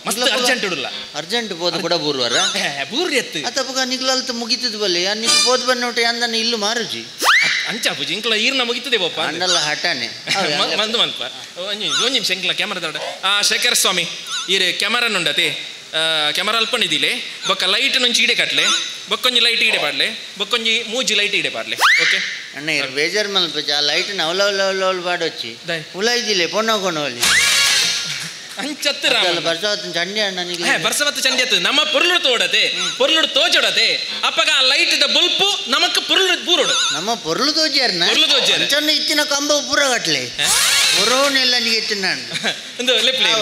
ಮಸ್ತ್ ಅರ್ಜೆಂಟ್ ಉಡುಲ್ಲ ಅರ್ಜೆಂಟ್ ಪೋದು ಕೂಡ ಬೂರ್ವರ ಬೂರ್ರಿ ಎತ್ತು ಅತ್ತ ಬೊಕ ನಿಗ್ಲ ಅಲ್ತ ಮುಗಿತದ ಬಲ್ಲಿ ನಿಗ್ ಪೋದು ಬನ್ನೋಟೆ ಅಂದನ ಇಲ್ಲು ಮಾರುಜಿ ಅಂಚ ಪೂಜಿ ಇಂಕ್ಲ ಈರ್ನ ಮುಗಿತದೆ ಬೋಪ ಅಂಡಲ್ಲ ಹಠಾನೆ ಮಂದು ಮಲ್ಪ ಒಂಜಿ ನಿಮಿಷ ಇಂಕ್ಲ ಕ್ಯಾಮರಾ ಆ ಶೇಖರ್ ಸ್ವಾಮಿ ಈರೆ ಕ್ಯಾಮರಾ ನುಂಡತೆ ಕ್ಯಾಮರಾ ಅಲ್ಪನಿದಿಲೆ ಬೊಕ್ಕ ಲೈಟ್ నుంచి ಈಡೆ ಕಟ್ಲೆ ಬೊಕ್ಕೊಂಜಿ ಲೈಟ್ ಈಡೆ ಪಾಡ್ಲೆ ಬೊಕ್ಕೊಂಜಿ ಮೂಜಿ ಲೈಟ್ ಈಡೆ ಪಾಡ್ಲೆ ಓಕೆ ಅಣ್ಣ ಇರ್ ಬೇಜಾರ್ ಮಲ್ಪ ಆ ಲೈಟ್ ಅವಲವಲವಲವಲ್ ಪಾಡೊಚ್ಚಿ ಉಲೈದಿಲೆ ಪೊನ್ನಕೊನವಲಿ ಅಂಚತ್ತು ರಾಮ ಬರ್ಸವತ್ತು ಚಂಡಿ ಅಣ್ಣ ನಿಗೆ ಬರ್ಸವತ್ತು ಚಂಡಿ ಆತು ನಮ್ಮ ಪೊರ್ಲು ತೋಡತೆ ಪೊರ್ಲು ತೋಚೊಡತೆ ಅಪ್ಪಗ ಆ ಲೈಟ್ the ಬುಲ್ಪು ನಮಕ್ ಪೊರ್ಲು ಬೂರೋಡು ನಮ್ಮ ಪೊರ್ಲು ತೋಜಿಯಾರ್ನ ಪೊರ್ಲು ತೋಜಿಯಾರ ಅಂಚನ್ನು ಇತ್ತಿನ ಕಂಬ ಪೂರ ಕಟ್ಲೆ ಪೊರೋನೆಲ್ಲ ನಿಗೆ ಇತ್ತಿನ ಒಂದು ಲೆಪ್ಲೆ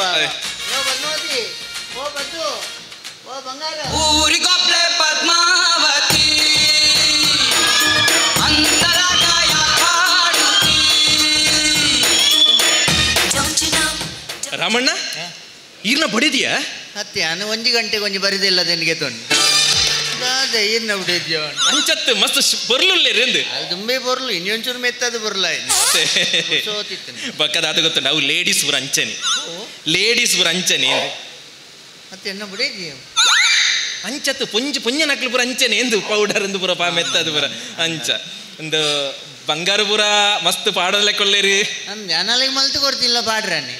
ಊರಿಗೊಬ್ಳೆ ಪದ್ಮಾವತಿ ಅಂತರಾಗಾಯ ಹಾಡುತ್ತಿ. ರಾಮಣ್ಣ ಈರ್ನ ಬಡಿದಿಯಾ ಅತ್ತೆ ನಾನು ಒಂಜಿ ಗಂಟೆಗೆ ಒಂಜಿ ಬರಿದಿಲ್ಲ ನಿನಗೆ ತೊಂದು ಅದೇ ಈರ್ನ ಬಿಡಿದ್ಯೋ ಅಂಚತ್ತು ಮಸ್ತ್ ಬೊರ್ಲುಲ್ಲೆ ರೆಂದು ಅದು ತುಂಬೆ ಬೊರ್ಲು ಇನ್ನೊಂಚೂರು ಮೆತ್ತದು ಬೊರ್ಲ ಸೋತಿತ್ತು ಬಕ್ಕದ ಅದು ಗೊತ್ತು ನಾವು ಲೇಡೀಸ್ ಊರ ಅಂಚನೆ ಲೇಡೀಸ್ ಊರ ಅಂಚನೆ ಮತ್ತೆ ಎನ್ನ ಬಿಡಿದ್ಯೋ ಅಂಚತ್ತು ಪುಂಜ ಪುಂಜ ನಕ್ಲು ಪೂರ ಅಂಚನೆ ಎಂದು ಪೌಡರ್ ಎಂದು ಪೂರ ಪಾ ಮೆತ್ತದು ಪೂರ ಅಂಚ ಒಂದು ಬಂಗಾರ ಪೂರ ಮಸ್ತ್ ಪಾಡಲೆ ಕೊಲ್ಲೇರಿ ಅನಾಲಿಗೆ ಮಲ್ತು ಕೊಡ್ತಿಲ್ಲ ಪಾಡ್ರಾನೆ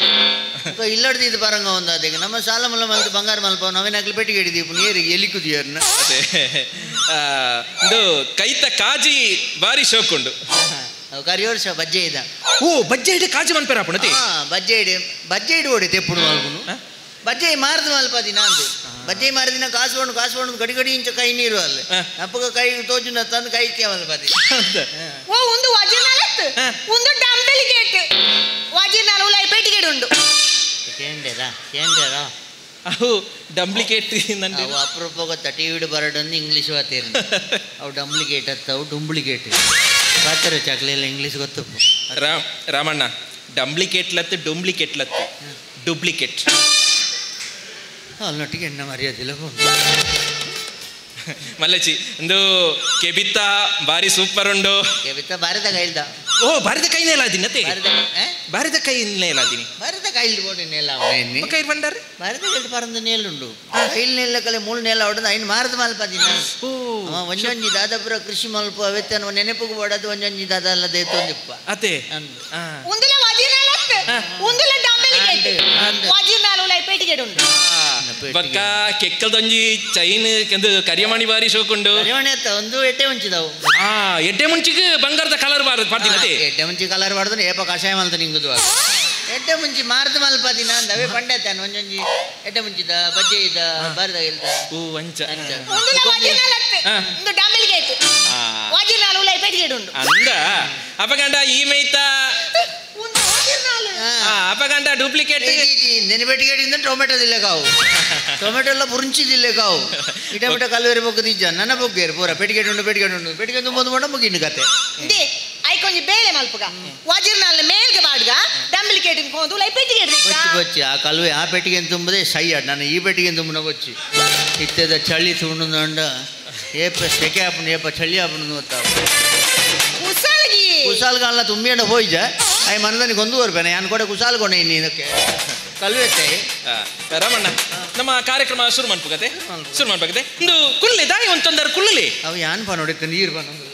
ಇಲ್ಲಡ್ದು ಇದು ಬರಂಗ ಒಂದು ಅದಕ್ಕೆ ನಮ್ಮ ಸಾಲ ಮಲ್ಲ ಮಲ್ತು ಬಂಗಾರ ಮಲ್ಪ ನವೇನಾಗ್ಲಿ ಪೆಟ್ಟಿಗೆ ಹಿಡಿದೀವಿ ನೀರಿಗೆ ಎಲಿ ಕುದಿಯರ್ನ ಅದೇ ಒಂದು ಕೈತ ಕಾಜಿ ಬಾರಿ ಶೋಕುಂಡು ಕರಿಯೋರ್ಷ ಬಜ್ಜೆ ಇದ ಓ ಬಜ್ಜೆ ಇಡು ಕಾಜಿ ಮನ್ಪೇರ ಪುಣತಿ ಬಜ್ಜೆ ಇಡು ಬಜ್ಜೆ ಇಡು ಓಡಿ ತೆಪ್ಪುಡು ಮಲ್ಪುನು ಬಜ್ಜೆ ಮಾರದು ಮಲ್ಪದಿ ನಾಂದು ಬಜ್ಜೆ ಮಾರದಿನ ಕಾಸು ಹೊಣ್ಣು ಕಾಸು ಹೊಣ್ಣು ಗಡಿ ಗಡಿ ಇಂಚ ಕೈ ನೀರು ಅಲ್ಲ ಅಪ್ಪಗ ಕೈ ತೋಜುನ ತಂದು ಕೈ ಮಲ್ಪದಿ ಓ ಒಂದು ವಜಿನಾಲತ್ತು ಒಂದು ಡಂಬೆಲಿಗೇಟ್ ವಜಿನಾಲ ಉಲಾಯಿ ಪೆಟ್ಟಿಗೆಡು ಉಂಡು ಕೇಂಡೇರಾ ಕೇಂಡೇರಾ ಅವು ಡಂಪ್ಲಿಕೇಟ್ ಅವು ಅಪರೂಪ ಗೊತ್ತಾ ಟಿ ವಿಡು ಬರಡೊಂದು ಇಂಗ್ಲೀಷ್ ವಾತೇರಿ ಅವು ಡಂಪ್ಲಿಕೇಟ್ ಅತ್ತ ಅವು ಡುಂಬ್ಲಿಕೇಟ್ ಪಾತ್ರ ಚಾಕ್ಲೆಲ್ಲ ಇಂಗ್ಲೀಷ್ ಗೊತ್ತಪ್ಪ ರಾಮ್ ರಾಮಣ್ಣ ಡಂಪ್ಲಿಕೇಟ್ ಲತ್ತು ಡೂಂಬ್ಲಿಕೇಟ್ ಲತ್ತು ಡೂಪ್ಲಿಕೇಟ್ ಅಲ್ಲೊಟ್ಟಿಗೆ ಎಣ್ಣ ಮರ್ಯಾದಿಲ್ಲ ಮಲ್ಲಚಿ ಒಂದು ಕೆಬಿತ ಬಾರಿ ಸೂಪರ್ ಉಂಡು ಕೆಬಿತ ಬಾರಿದ ಕೈಲ್ದ ಓ ಬಾರಿದ ಕೈ ನೇಲಾದಿನ ಬಾರಿದ ಕೈ ನೇಲಾದಿನಿ ಬಾರಿದ ಕೈಲ್ ಬೋಡಿ ನೇಲ ಕೈ ಬಂದಾರೆ ಬಾರಿದ ಕೈಲ್ ಪರಂದ ನೇಲುಂಡು ಕೈಲ್ ನೇಲ ಕಲೆ ಮೂಳು ನೇಲ ಹೊಡೆದು ಐನು ಮಾರದ ಮಲ್ಪದಿನ ಒಂಜೊಂಜಿ ದಾದಾಪುರ ಕೃಷಿ ಮಲ್ಪ ಅವೆತ್ತನ ನೆನಪುಗು ಬೋಡದು ಒಂಜೊಂಜಿ ದಾದ ಅಲ್ಲ ದೇತೊಂದಿಪ್ಪ ಅತೆ ಉಂದುಲ ವಜಿನಾಲತ್ತು ಉಂದುಲ ಡಂಬೆಲಿಗೇಟ್ ವಜಿನಾಲ ಉಲಾಯಿ ಪೆಟ್ಟಿಗೆಡು ಉಂಡು ಬಕ್ಕ ಕೆಕ್ಕಲ್ದೊಂಜಿ ಚೈನ್ ಎಂದು ಕರಿಯಮಣಿ ಬಾರಿ ಶೋಕುಂಡು ಕರಿಯಮಣಿ ಅತ್ತ ಒಂದು ಎಟ್ಟೆ ಮುಂಚಿದವು ಆ ಎಡ್ಡೆ ಮುಂಚಿಗೆ ಬಂಗಾರದ ಕಲರ್ ಬಾರದು ಪಾಡ್ದಿನ ಎಡ್ಡೆ ಮುಂಚಿ ಕಲರ್ ಬಾರ್ದು ಏಪ ಕಷಾಯ ಮಲ್ತ ನಿಂಗುದು ಎಡ್ಡೆ ಮುಂಚಿ ಮಾರದು ಮಲ್ಪದಿನ ಅಂದವೇ ಪಂಡೆ ತಾನು ಒಂಜೊಂಜಿ ಎಡ್ಡೆ ಮುಂಚಿದ ಬಜ್ಜೆ ಇದ್ದ ಬಾರದ ಇಲ್ದ ಓ ಅಂಚ ಉಂದುಲ ವಜಿನಾಲತ್ತು ಉಂದು ಡಂಬೆಲಿಗೇಟ್ ವಜಿನಾಲ ಉಲಾಯಿ ಪೆಟ್ಟಿಗೆಡು ಉಂಡು ಅಂದ ಅಪಗಂಡ ಈ ಮೈತ ಅಪಗಂಡ ಡೂಪ್ಲಿಕೇಟ್ ನೆನಪೆಟ್ಟಿಗೆಡಿಂದ ಟೊಮೆಟೊ ದಿಲ್ಲೆ ಕಾವು ಟೊಮೆಟೊ ಎಲ್ಲ ಪುರುಂಚಿದಿಲ್ಲೆ ಕಾವು ಇಟ ಬಿಟ್ಟ ಕಲ್ವೇರಿ ಬೊಕ್ಕ ದಿಜ್ಜ ನನ್ನ ಬೊಗ್ಗೇರು ಪೂರ ಪೆಟ್ಟಿಗೆ ಉಂಡು ಪೆಟ್ಟಿಗೆ ಉಂಡು ಪೆಟ್ಟಿಗೆ ತುಂಬ ಮಾಡ ಮುಗಿಂಡು ಕತೆ ಐಕ ಐಕೊಂಜಿ ಬೇಳೆ ಮಲ್ಪುಗ ವಜಿರ್ನಾಲ್ ಮೇಲ್ಗೆ ಬಾಡ್ಗ ಡಂಬ್ಲಿಕೇಟ್ ಕೊಂಡು ಲೈ ಪೆಟ್ಟಿಗೆ ಬಚ್ಚಿ ಬಚ್ಚಿ ಆ ಕಲ್ವೆ ಆ ಪೆಟ್ಟಿಗೆ ತುಂಬದೆ ಸೈ ನಾನು ಈ ಪೆಟ್ಟಿಗೆ ತುಂಬನ ಬಚ್ಚಿ ಇತ್ತದ ಚಳಿ ತುಂಡು ಏಪ ಸೆಕೆ ಆಪಣ ಏಪ ಚಳಿ ಆಪಣ ಗೊತ್ತಾವ ಕುಸಾಲ್ಗಿ ಕುಸಾಲ್ಗಾಲ ತುಂಬಿಂಡ ಹೋಯ್ಜ I ಮನದನಿಗೆ ಒಂದು ಬರ್ಬೇನೆ ನಾನು ಕೂಡ ಕುಸಾಲ್ ಕೊಂಡೆ ಇನ್ನು ಇದಕ್ಕೆ ಕಲ್ವೆತ್ತೆ ರಮಣ್ಣ ನಮ್ಮ ಕಾರ್ಯಕ್ರಮ ಶುರು ಮನ್ಪುಗತೆ ಶುರು ಮನ್ಪಗತೆ ಇಂದು ಕುಲ್ಲೆ ದಾಯಿ ಒಂದು ತೊಂದರೆ ಕುಲ್ಲಲಿ ಅವು ಯಾನ್ ಪಾ ನೋಡಿತ್ತು ನೀರು ಬಂದಿಲ್ಲ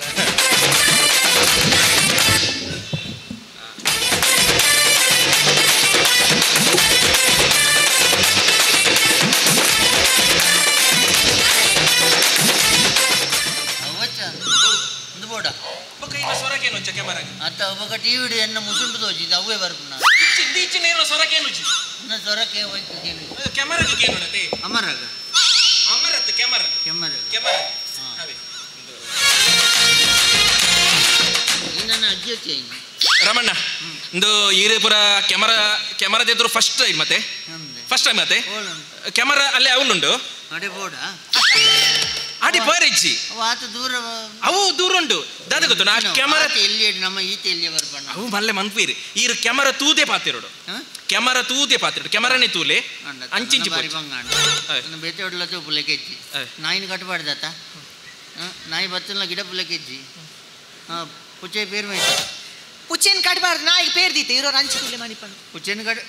ಅತ್ತ ಒಬ್ಬ ಟಿವಿ ಎನ್ನ ಮುಸುಂಟು ತೋಚಿದ್ದು ಅವೇ ಬರ್ಪುನ ಸೊರಕೇನು ಸೊರಕೆ ಹೋಯ್ತು ಕ್ಯಾಮರಾಗೆ ಏನು ಅಮರಾಗ ಅಮರತ್ ಕ್ಯಾಮರಾ ಕ್ಯಾಮರಾ ಕ್ಯಾಮರಾ ನನ್ನ ಅಜ್ಜಿ ಚೇಂಜ್ ರಮಣ್ಣ ಇಂದು ಈರೇಪುರ ಕ್ಯಾಮರಾ ಕ್ಯಾಮರಾದ ಫಸ್ಟ್ ಟೈಮ್ ಮತ್ತೆ ಫಸ್ಟ್ ಟೈಮ್ ಮತ್ತೆ ಕ್ಯಾಮರಾ ಅಲ್ಲೇ ಅವಲುಂಡು ಅಡಿ ಬಾರಿಜ್ಜಿ ಆತ ದೂರ ಅವು ದೂರ ಉಂಟು ದಾದ ಗೊತ್ತು ನಾ ಕ್ಯಾಮರಾ ಎಲ್ಲಿ ನಮ್ಮ ಈತ ಎಲ್ಲಿ ಬರ್ಪಣ್ಣ ಅವು ಮಲ್ಲೆ ಮನ್ಪೀರಿ ಈರು ಕ್ಯಾಮರಾ ತೂದೆ ಪಾತಿರೋಡು ಕ್ಯಾಮರಾ ತೂದೆ ಪಾತಿರೋಡು ಕ್ಯಾಮರಾನೇ ತೂಲೆ ಅಂಚಿಂಚಿ ಬೇತೆ ಹೊಡ್ಲ ತೂ ಕೆಜ್ಜಿ ನಾಯಿನ ಕಟ್ಟಬಾರ್ದಾತ ನಾಯಿ ಬತ್ತಲ್ಲ ಗಿಡ ಪುಲೆ ಕೆಜ್ಜಿ ಪುಚ್ಚೆ ಪೇರು ಮೈತ ಪುಚ್ಚೆನ್ ಕಟ್ಟಬಾರ್ದು ನಾಯಿಗೆ ಪೇರು ದೀತೆ ಇರೋರು ಅಂಚಿ ತುಲೆ ಮಣಿಪಣ್ಣ ಪುಚ್ಚೆನ್ ಕಟ್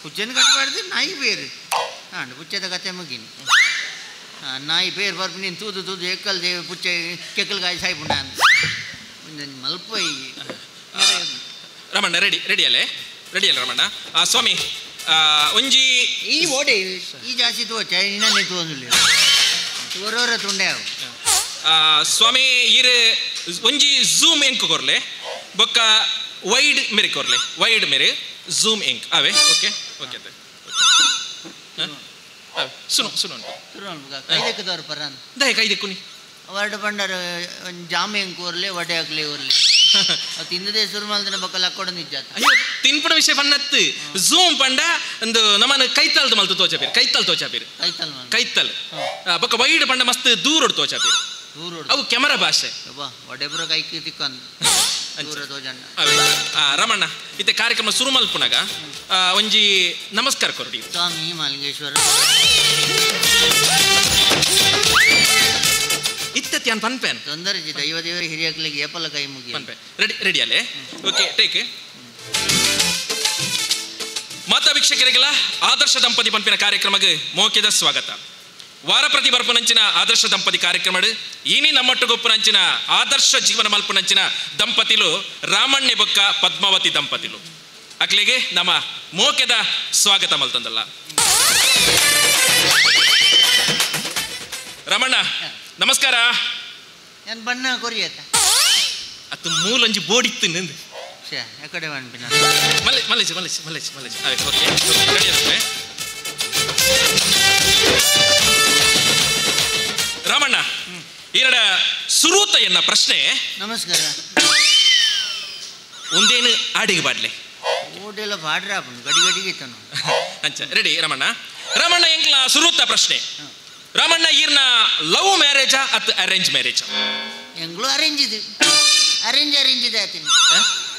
ಪುಚ್ಚೆನ್ ಕಟ್ಟಬಾರ್ದು ನಾಯಿ ಪೇರು ಹಾಂ ಪುಚ್ಚೆದ ಕತೆ ಮುಗಿನಿ ನಾಯಿ ಪೇರು ಬರ್ಪು ನೀನು ತೂದು ತೂದು ಎಕ್ಕಲ್ ದೇವ ಪುಚ್ಚೆ ಕೆಕ್ಕಲ್ಗಾಯಿ ಸಾಯ್ಪುಂಡ ಮಲ್ಪ ರಮಣ್ಣ ರೆಡಿ ರೆಡಿ ಅಲ್ಲೇ ರೆಡಿ ಅಲ್ಲ ರಮಣ್ಣ ಸ್ವಾಮಿ ಒಂಜಿ ಈ ಓಡೆ ಈ ಜಾಸ್ತಿ ತೋಚ ಇನ್ನೇ ತೋಂದಿಲ್ಲ ಓರೋರ ತುಂಡೆ ಸ್ವಾಮಿ ಈರು ಒಂಜಿ ಝೂಮ್ ಎಂಕ್ ಕೊರ್ಲೆ ಬೊಕ್ಕ ವೈಡ್ ಮೇರೆ ಕೊರ್ಲೆ ವೈಡ್ ಮೇರೆ ಝೂಮ್ ಎಂಕ್ ಅವೇ ಓಕೆ ಓಕೆ ಸುನು ಸುನು ಕೈದೆಕ್ಕದವ್ರು ಪರಾನ್ ದಯ ಕೈದೆಕ್ಕುನಿ ವರ್ಡ್ ಬಂಡರ್ ಜಾಮೆ ಎಂಕ್ ಓರ್ಲೆ ವಡೆ ಹಾಕ್ಲೆ ಓರ್ಲೆ ತಿಂದದೇ ಶುರು ಮಾಡಿದ ಬಕ್ಕಲ್ ಹಾಕೊಡ ನಿಜ ಅಯ್ಯೋ ತಿನ್ಪುಣ ವಿಷಯ ಪನ್ನತ್ತು ಝೂಮ್ ಪಂಡ ಒಂದು ನಮ್ಮನ ಕೈತಾಲ್ದು ಮಲ್ತು ತೋಚಪೀರ್ ಕೈತಾಲ್ ತೋಚಪೀರ್ ಕೈತಾಲ್ ಕೈತಾಲ್ ಬೊಕ್ಕ ವೈಡ್ ಪಂಡ ಮಸ್ತ್ ದೂರ ತೋಚಪೀರ್ ಅವು ಕ್ಯಾಮರಾ ಭಾಷೆ ವಡೆ ಪೂರ ಕೈ ತಿಕ್ಕಂದು ದೂರ ತೋಜಣ್ಣ ರಮಣ್ಣ ಇತ್ತೆ ಕಾರ್ಯಕ್ರಮ ಶುರು ಮಲ್ಪುನಾಗ ಒಂಜಿ ನಮಸ್ಕಾರ ಕೊರಡಿ ಸ್ವಾಮಿ ಮಾಲಿಂಗೇಶ್ವರ ಇತ್ತತಿ ಅನ್ ಪನ್ಪೇನ್ ತೊಂದರೆ ದೈವ ದೇವರ ಹಿರಿಯಕ್ಲಿಗೆ ಏಪಲ ಕೈ ಮುಗಿ ಪನ್ಪೆ ರೆಡಿ ರೆಡಿ ಅಲ್ಲೇ ಓಕೆ ಟೇಕ್ ಮಾತಾ ವೀಕ್ಷಕರಿಗೆಲ್ಲ ಆದರ್ಶ ದಂಪತಿ ಪಂಪಿನ ಕಾರ್ಯಕ್ರಮಕ್ಕೆ ಮೋಕೆದ ಸ್ವಾಗತ. ವಾರ ಪ್ರತಿ ಬರ್ಪುನಂಚಿನ ಆದರ್ಶ ದಂಪತಿ ಕಾರ್ಯಕ್ರಮ ಈನಿ ನಮ್ಮೊಟ್ಟುಗೊಪ್ಪುನಂಚಿನ ಆದರ್ಶ ಜೀವನ ಮಲ್ಪುನಂಚಿನ ದಂಪತಿಲು ರಾಮಣ್ಣೆ ಬೊಕ್ಕ ಪದ್ಮಾವತಿ ದಂಪತಿಲು ಅಕ್ಲಿಗೆ ನಮ್ಮ ಮೋಕೆದ ಸ್ವಾಗತ ಮಲ್ತಂದಲ್ಲ. ರಮಣ್ಣ ನಮಸ್ಕಾರ. ಬಣ್ಣ ಕೊರಿಯತ್ತ ಅದು ಮೂಲಂಜಿ ಬೋಡಿತ್ತು ನಿಂದು ಮಲ್ಲೆ ಮಲ್ಲೇಜ್ ಮಲ್ಲೇಜ್ ಮಲ್ಲೇಜ್ ಮಲ್ಲೇಜ್ ಓಕೆ ರೆಡಿ ಅಷ್ಟೇ. ರಾಮಣ್ಣ ಈರಡ ಸುರೂತ ಎನ್ನ ಪ್ರಶ್ನೆ. ನಮಸ್ಕಾರ. ಒಂದೇನು ಆಡಿಗೆ ಬಾಡ್ಲೆ ಓಡೆಲ್ಲ ಬಾಡ್ರ ಗಡಿ ಗಡಿಗೆ ಅಂಚ ರೆಡಿ ರಮಣ್ಣ. ರಾಮಣ್ಣ ಎಂಗ್ಲ ಸುರೂತ ಪ್ರಶ್ನೆ. ರಾಮಣ್ಣ ಈರ್ನ ಲವ್ ಮ್ಯಾರೇಜಾ ಅತ್ ಅರೇಂಜ್ ಮ್ಯಾರೇಜಾ? ಎಂಗ್ಲೂ ಅರೇಂಜ್ ಇದು ಅರೇಂಜ್ ಅರೇಂಜ್ ಇದೆ ಆತೀನಿ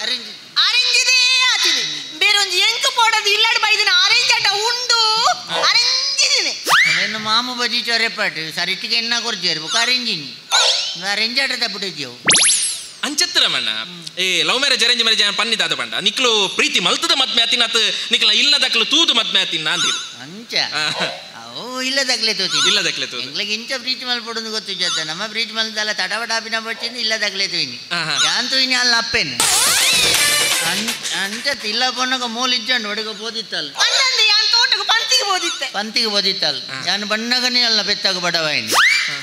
ಅರೇಂಜ್ ಅರೇಂಜ್ ಇದೆ ಆತೀನಿ ಬೇರೊಂಜಿ ಎಂಕ್ ಪೋಡದು ಇಲ್ಲಡ್ ಬೈದಿನ ಅರೇಂಜ್ ಆಟ ಉಂಡು ಅರೇಂಜ್ ಇದೆ. ಅವೇನು ಮಾಮು ಬಜಿ ಚೊರೆಪಾಟು ಸರಿಟಿಗೆ ಎನ್ನ ಕೊರ್ಜೇರು ಬುಕ್ ಅರೇಂಜ್ ಅರೇಂಜ್ ಆಟ ತಪ್ಪಿಟ್ಟಿದ್ದೆವು ಅಂಚತ್ತು ರಮಣ್ಣ. ಏ ಲವ್ ಮ್ಯಾರೇಜ್ ಅರೇಂಜ್ ಮ್ಯಾರೇಜ್ ಪನ್ನಿದಾದ ಪಂಡ ನಿಕ್ಲು ಪ್ರೀತಿ ಮಲ್ತದ ಮದ್ಮೆ ಆತಿನ ಅತ್ ನಿಕ್ಲ ಇಲ್ಲದಕ್ಲು ತೂದು ಮದ್ಮೆ ಆತಿನ ಅಂದಿರು ಅಂಚ ಅವು ಇಲ್ಲದಾಗ್ಲೇ ತೋತೀನಿ ಇಲ್ಲದಾಗ್ಲೇ ತೋತೀನಿ ಎಂಗ್ಲಿಗೆ ಇಂಚ ಪ್ರೀತಿ ಮಲ್ಪಡೋದು ಗೊತ್ತು ಜೊತೆ ನಮ್ಮ ಪ್ರೀತಿ ಮಲ್ದಲ್ಲ ತಡವಟಾಪಿನ ಬಚ್ಚಿಂದ ಇಲ್ಲದಾಗ್ಲೇ ತೋಯಿನಿ ಯಾನ್ ತೋಯಿನಿ ಅಲ್ಲ ಅಪ್ಪೇನು ಅಂಚ ಇಲ್ಲ ಪೊನ್ನಗ ಮೂಲ ಇಜ್ಜಂಡು ಒಡಗ ಬೋದಿತ್ತಲ್ಲ ಪಂತಿಗೆ ಬೋದಿತ್ತೆ ಪಂತಿಗೆ ಬೋದಿತ್ತಲ್ಲ ಯಾನು ಬಣ್ಣಗನೇ ಅಲ್ಲ ಬೆತ್ತಾಗ ಬಡವಾಯಿನಿ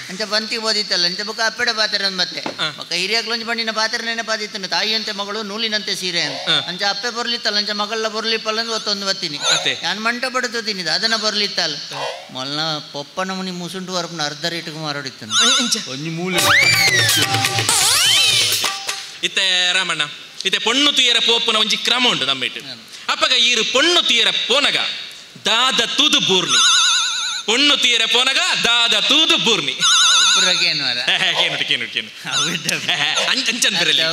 ಅಂಚ ಪಂತಿಗೆ ಬೋದಿತ್ತಲ್ಲ ಅಂಚ ಬೊಕ್ಕ ಅಪ್ಪೆಡ ಪಾತ್ರ ಮತ್ತೆ ಬೊಕ್ಕ ಹಿರಿಯಕ್ಲೊಂಜಿ ಬಣ್ಣಿನ ಪಾತ್ರ ನೆನಪಾದಿತ್ತನು ತಾಯಿಯಂತೆ ಮಗಳು ನೂಲಿನಂತೆ ಸೀರೆ ಅಂತ ಅಂಚ ಅಪ್ಪೆ ಬರ್ಲಿತ್ತಲ್ಲ ಅಂಚ ಮಗಳ ಬರ್ಲಿಪ್ಪಲ್ಲ ಒತ್ತೊಂದು ಬತ್ತೀನಿ ಯಾನ್ ಮಂಟ ಬಡತೀನಿ ಅದನ್ನ ಬರ್ಲಿತ್ತಲ್ಲ ಮೊಲ್ಲ ಪೊಪ್ಪನ ಮುನಿ ಮುಸುಂಟು ವರಪನ ಅರ್ಧ ರೇಟ್ಗೆ ಮಾರಾಡಿತ್ತನು ಒಂಜಿ ಮೂಲೆ ಇತ್ತೆ ರಾಮಣ್ಣ ಇತ್ತೆ ಪೊಣ್ಣು ತುಯರ ಪೋಪುನ ಒಂಜಿ ಕ್ರಮ ಉಂಟು ನಮ್ಮಿಟ್ಟು ಅಪ್ಪಗ ಈರು ಪೊಣ್ಣು ತುಯರ ಪೋನಗ ದಾದ ತೂದು ಬೂರ್ನಿ ಪೊಣ್ಣು ತೀರ ಪೋನಗ ದಾದ ತೂದು ಬೂರ್ನಿ ಪುರಗೇನು ವರ ಕೇನು ಕೇನು ಕೇನು ಅಂಚನ್ ಪೆರಲಿ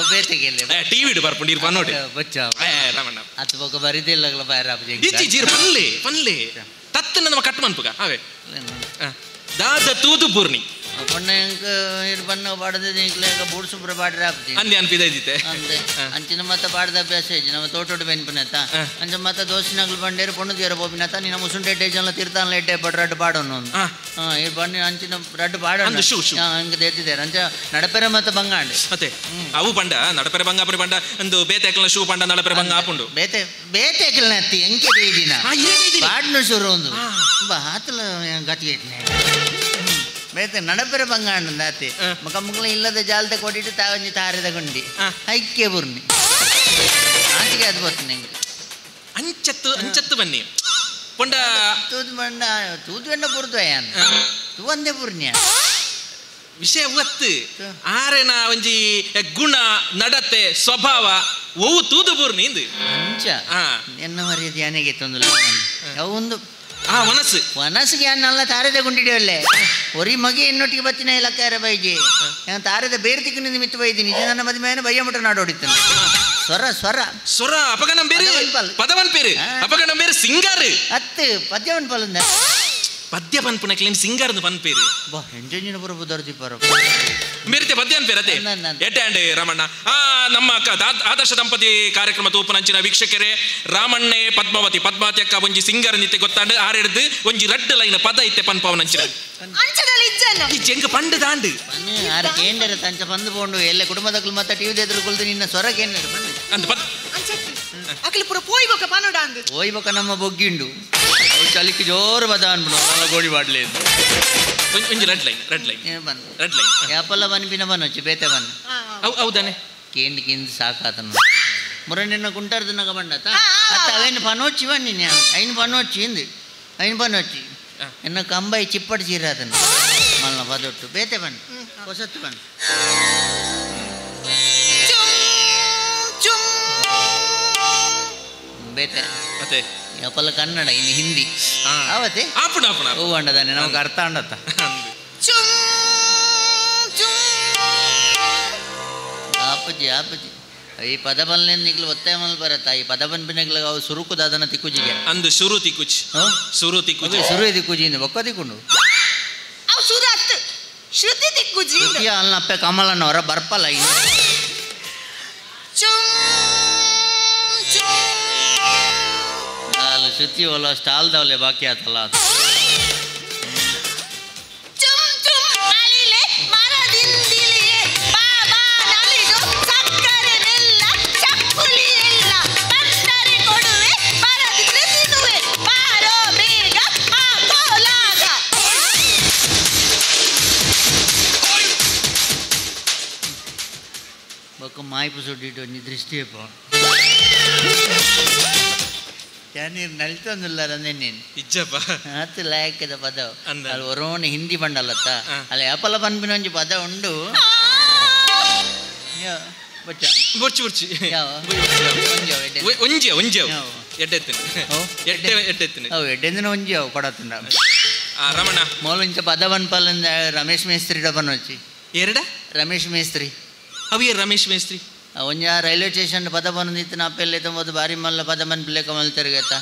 ಟಿವಿ ಇಡು ಬರ್ಪುಂಡು ಇರ್ ಪನ್ನೋಡಿ ಬಚ್ಚ ರಾಮಣ್ಣ ಅತ್ ಬೊಕ ಬರಿದಿಲ್ಲಗಲ ಬಾಯ್ ರಾಪಜಿ ಇಜ್ಜಿ ಜೀರ್ ಪನ್ಲೆ ಪನ್ಲೆ ತತ್ತನ ನಮ್ಮ ಕಟ್ ಮನ್ಪುಗ ಅವೇ ದಾದ ತೂದು ಪೂರ್ಣಿ ಪೊಣ್ಣ ಎಂಕ್ ಇರ್ ಬಣ್ಣ ಪಾಡದ ಎಂಕ್ಲೆ ಬೂಡ್ ಸುಬ್ರ ಪಾಡ್ರೆ ಆಪ್ತಿ ಅಂದೆ ಅನ್ಪಿದ ಇದ್ದಿತ್ತೆ ಅಂದೆ ಅಂಚಿನ ಮತ್ತ ಪಾಡದ ಅಭ್ಯಾಸ ಇಜ್ಜಿ ನಮ್ಮ ತೋಟೋಡು ಬೆನ್ಪಿನತ್ತ ಅಂಚ ಮತ್ತ ದೋಸಿನಗ್ಲು ಬಂಡೇರು ಪೊಣ್ಣು ತೀರ ಪೋಪಿನತ್ತ ನಿನ್ನ ಮುಸುಂಟೆ ಎಡ್ಡೆ ಜನ ತೀರ್ಥಾನ್ಲ ಎಡ್ಡೆ ಪಡ್ ರಡ್ಡು ಪಾಡೋನು ಈ ಬಣ್ಣ ಅಂಚಿನ ರಡ್ಡು ಪಾಡೋಣ ಹಂಗೆ ದೇತಿದ್ದಾರೆ ಅಂಚ ನಡಪೆರೆ ಮತ್ತ ಬಂಗಾಂಡೆ ಮತ್ತೆ ಅವು ಪಂಡ ನಡಪೆರೆ ಬಂಗ ಅಪರಿ ಪಂಡ ಒಂದು ಬೇತೆ ಶೂ ಪಂಡ ನಡಪೆರೆ ಬಂಗ ಆಪುಂಡು ಬೇತೆ ಬೇತೆ ಅತ್ತಿ ಎಂಕೆ ದೇದಿನ ಪಾಡ್ನು ಶುರು ಒಂದು ಹಾತಲ ಗತಿ ಇಟ್ನೆ ಬೇತೆ ನಡಪೆರೆ ಬಂಗಾಂಡ ಆತಿ ಮಕ ಮುಗ್ಲ ಇಲ್ಲದ ಜಾಲದ ಕೊಟ್ಟಿಟ್ಟು ತಾವಂಜಿ ತಾರಿದ ಗುಂಡಿ ಐಕ್ಯ ಬುರ್ನಿ ಆಂಚಿಗೆ ಅದು ಬರ್ತದೆ ನಿಂಗೆ ಅಂಚತ್ತು ಅಂಚತ್ತು ಬನ್ನಿ ಪೊಂಡ ತೂದು ಬಂಡ ತೂದು ಬೆಂಡ ಪುರ್ದು ಅಯ್ಯಾನ್ ತೂವಂದೇ ಪುರ್ಣ್ಯ ವಿಷಯ ಒತ್ತು ಆರೆನ ಒಂಜಿ ಗುಣ ನಡತೆ ಸ್ವಭಾವ ಒವು ತೂದು ಪೂರ್ಣಿ ಇಂದು ಅಂಚ ಎನ್ನ ಮರ್ಯಾದೆ ಯಾನೆಗೆ ತೊಂದಲ್ಲ ಒಂದು ಆ ಮನಸ್ಸು ಮನಸ್ಸಿಗೆ ಅನ್ನಲ್ಲ ತಾರೆದ ಗುಂಡಿಡಿಯಲ್ಲೇ ಒರಿ ಮಗೆ ಇನ್ನೊಟ್ಟಿಗೆ ಬತ್ತಿನ ಇಲಕ್ಕಾರ ಬೈಜಿ ನಾನು ತಾರೆದ ಬೇರೆ ತಿಕ್ಕು ನಿಮಿತ್ತ ಬೈದಿ ನಿಜ ನನ್ನ ಮದುವೆ ಬಯ್ಯ ಮುಟ್ಟ ನಾಡೋಡಿತ್ತಾನೆ ಸ್ವರ ಸ್ವರ ಸ್ವರ ಅಪಗಣಂ ಬೇರೆ ಪದವನ್ പേര് ಅಪಗಣಂ ಬೇರೆ ಸಿಂಗಾರ್ ಅತ್ತು ಪದ್ಯವನ್ ಪಲಂದ ಪದ್ಯ ಪನ್ಪುನ ಕ್ಲೇಮ್ ಸಿಂಗಾರ್ ಪನ್ പേര് ಬಾ ಎಂಜಂಜಿನ ಪುರ ಬುದರ್ಜಿ ಪರ ಮೇರಿತೆ ಪದ್ಯ ಅನ್ಪೇರು ಅದೇ ಎಟ್ಟೆ ಅಂಡ್ ರಾಮಣ್ಣ ಆ ನಮ್ಮ ಆದರ್ಶ ದಂಪತಿ ಕಾರ್ಯಕ್ರಮ ತೂಪನಂಚಿನ ವೀಕ್ಷಕರೇ ರಾಮಣ್ಣೆ ಪದ್ಮಾವತಿ ಪದ್ಮಾವತಿ ಅಕ್ಕ ಒಂಜಿ ಸಿಂಗರ್ ನಿತ್ತೆ ಗೊತ್ತಾಂಡು ಆರೆಡ್ದು ಒಂಜಿ ರಡ್ಡು ಲೈನ್ ಪದ ಇತ್ತೆ ಪನ್ಪವನಂಚಿನ ಈ ಚೆಂಗ ಪಂಡು ದಾಂಡು ಆರು ಕೇಂದ್ರ ತಂಚ ಬಂದು ಪೋಂಡು ಎಲ್ಲ ಕುಟುಂಬದಕ್ಕಲು ಮತ್ತೆ ಟಿವಿ ಎದುರು ಕುಲ್ದು ನಿನ್ನ ಸ್ವರ ಕೇಂದ್ರ ಬಂದು ಅಂದ್ ಪದ್ ಅಕಲಿ ಪುರ ಪೋಯ್ಬೊಕ ಪನೋಡ ಅಂದು ಪೋಯ್ಬೊಕ ನಮ್ಮ ಬೊಗ್ಗಿಂಡು ಚಲಿಕ್ಕೆ ಜೋರು ಬದ ಅನ್ಬಿಡು ಗೋಡಿ ಬಾಡ್ಲಿ ಒಂಜಿ ರೆಡ್ ಲೈನ್ ರೆಡ್ ಲೈನ್ ಬಂದು ರೆಡ್ ಲೈನ್ ಯಾಪಲ್ಲ ಬನ್ಪಿನ ಬನ್ನೊಚ್ಚಿ ಬೇತೆ ಬನ್ನ ಹೌದಾನೆ ಕೇಂದ್ರ ಕೇಂದ್ರ ಸಾಕಾತನ ಮುರ ನಿನ್ನ ಗುಂಟಾರ್ದನಾಗ ಬಂಡತ ಅತ್ತ ಅವೇನು ಪನೋಚಿ ಬನ್ನಿ ನಾನು ಐನು ಪನೋಚಿ ಇಂದು ಐನು ಪನೋಚಿ ಎನ್ನ ಕಂಬೈ ಚಿಪ್ಪಡಿ ಚೀರಾತನ ಮಲ್ಲ ಪದೊಟ್ಟು ಬೇತೆ ಬನ್ನಿ ಹೊಸತ್ತು ಬನ್ನಿ ಬೇತೆ ಮತ್ತೆ ಯಾಪಲ್ಲ ಕನ್ನಡ ಇನ್ನು ಹಿಂದಿ ಆವತ್ತೆ ಆಪುಣ ಆಪುಣ ಹೂ ಅಂಡದಾನೆ ನಮಗೆ ಅರ್ಥ ಅಂಡತ್ತ ಆಪಜಿ ಆಪಜಿ ಈ ಪದ ಬಲ್ನೆ ನಿಗ್ಲು ಒತ್ತಾಯ ಮಲ್ ಬರತ್ತ ಈ ಪದ ಬನ್ಪಿನಗ್ಲ ಅವು ಸುರುಕು ದಾದನ ತಿಕ್ಕುಜಿಗೆ ಅಂದು ಶುರು ತಿಕ್ಕುಚಿ ಶುರು ತಿಕ್ಕುಜಿ ಶುರು ತಿಕ್ಕುಜಿ ಇಂದು ಬೊಕ್ಕ ತಿಕ್ಕೊಂಡು ಅವು ಸುರು ಅತ್ತು ಶ್ರುತಿ ತಿಕ್ಕುಜಿ ಶ್ರುತಿಯ ಅಲ್ಲಪ್ಪ ಕಮಲನವರ ಬರ್ಪಲ್ಲ ಇನ್ನು ಅಲ್ಲ ಶ್ರುತಿ ಒಲ್ಲ ಸ್ಟಾಲ್ದವಲೆ ಬಾಕಿ ಆತಲ್ಲ ಅದು ಬೊಕ್ಕ ಮಾಯ್ಪು ಸುಡ್ಡಿಟ್ಟು ಒಂಜಿ ದೃಷ್ಟಿ ನೀರು ನಲಿತೊಂದಿಲ್ಲ ನೀನು ಇಜ್ಜಪ್ಪ ಅತ್ತು ಲಾಯಕದ ಪದ ಅಲ್ಲಿ ಒರೋಣ ಹಿಂದಿ ಬಂಡಲತ್ತ ಅಲ್ಲಿ ಯಾಪಲ ಪನ್ಪಿನ ಒಂಜಿ ಪದ ಉಂಡು ಬೊಚ್ಚ ಬೊಚ್ಚು ಬೊಚ್ಚಿ ಯಾವ ಒಂಜಿ ಒಂಜಿ ಎಡ್ಡೆತ್ತಿನ ಎಡ್ಡೆ ಎಡ್ಡೆತ್ತಿನ ಅವು ಎಡ್ಡೆಂದಿನ ಒಂಜಿ ಅವು ಕೊಡತ್ತುಂಡ ರಮಣ ಮೋಲುಂಚ ಪದ ಬನ್ಪಲ್ಲಿಂದ ರಮೇಶ್ ಮೇಸ್ತ್ರಿ ಡಬನ್ వచ్చಿ ಎರಡ ರಮೇಶ್ ಮೇಸ್ತ್ರಿ ಅವು ರಮೇಶ್ ಮೇಸ್ತ್ರಿ ಒಂಜ ರೈಲ್ವೆ ಸ್ಟೇಷನ್ ಪದ ಬಂದಿತ್ತು ನಾ ಪೆಲ್ಲೆ ತುಂಬೋದು ಬಾರಿ ಮಲ್ಲ ಪದ ಬಂದು ಪಿಲ್ಲೆ ಕಮಲ್ ತಿರುಗತ್ತ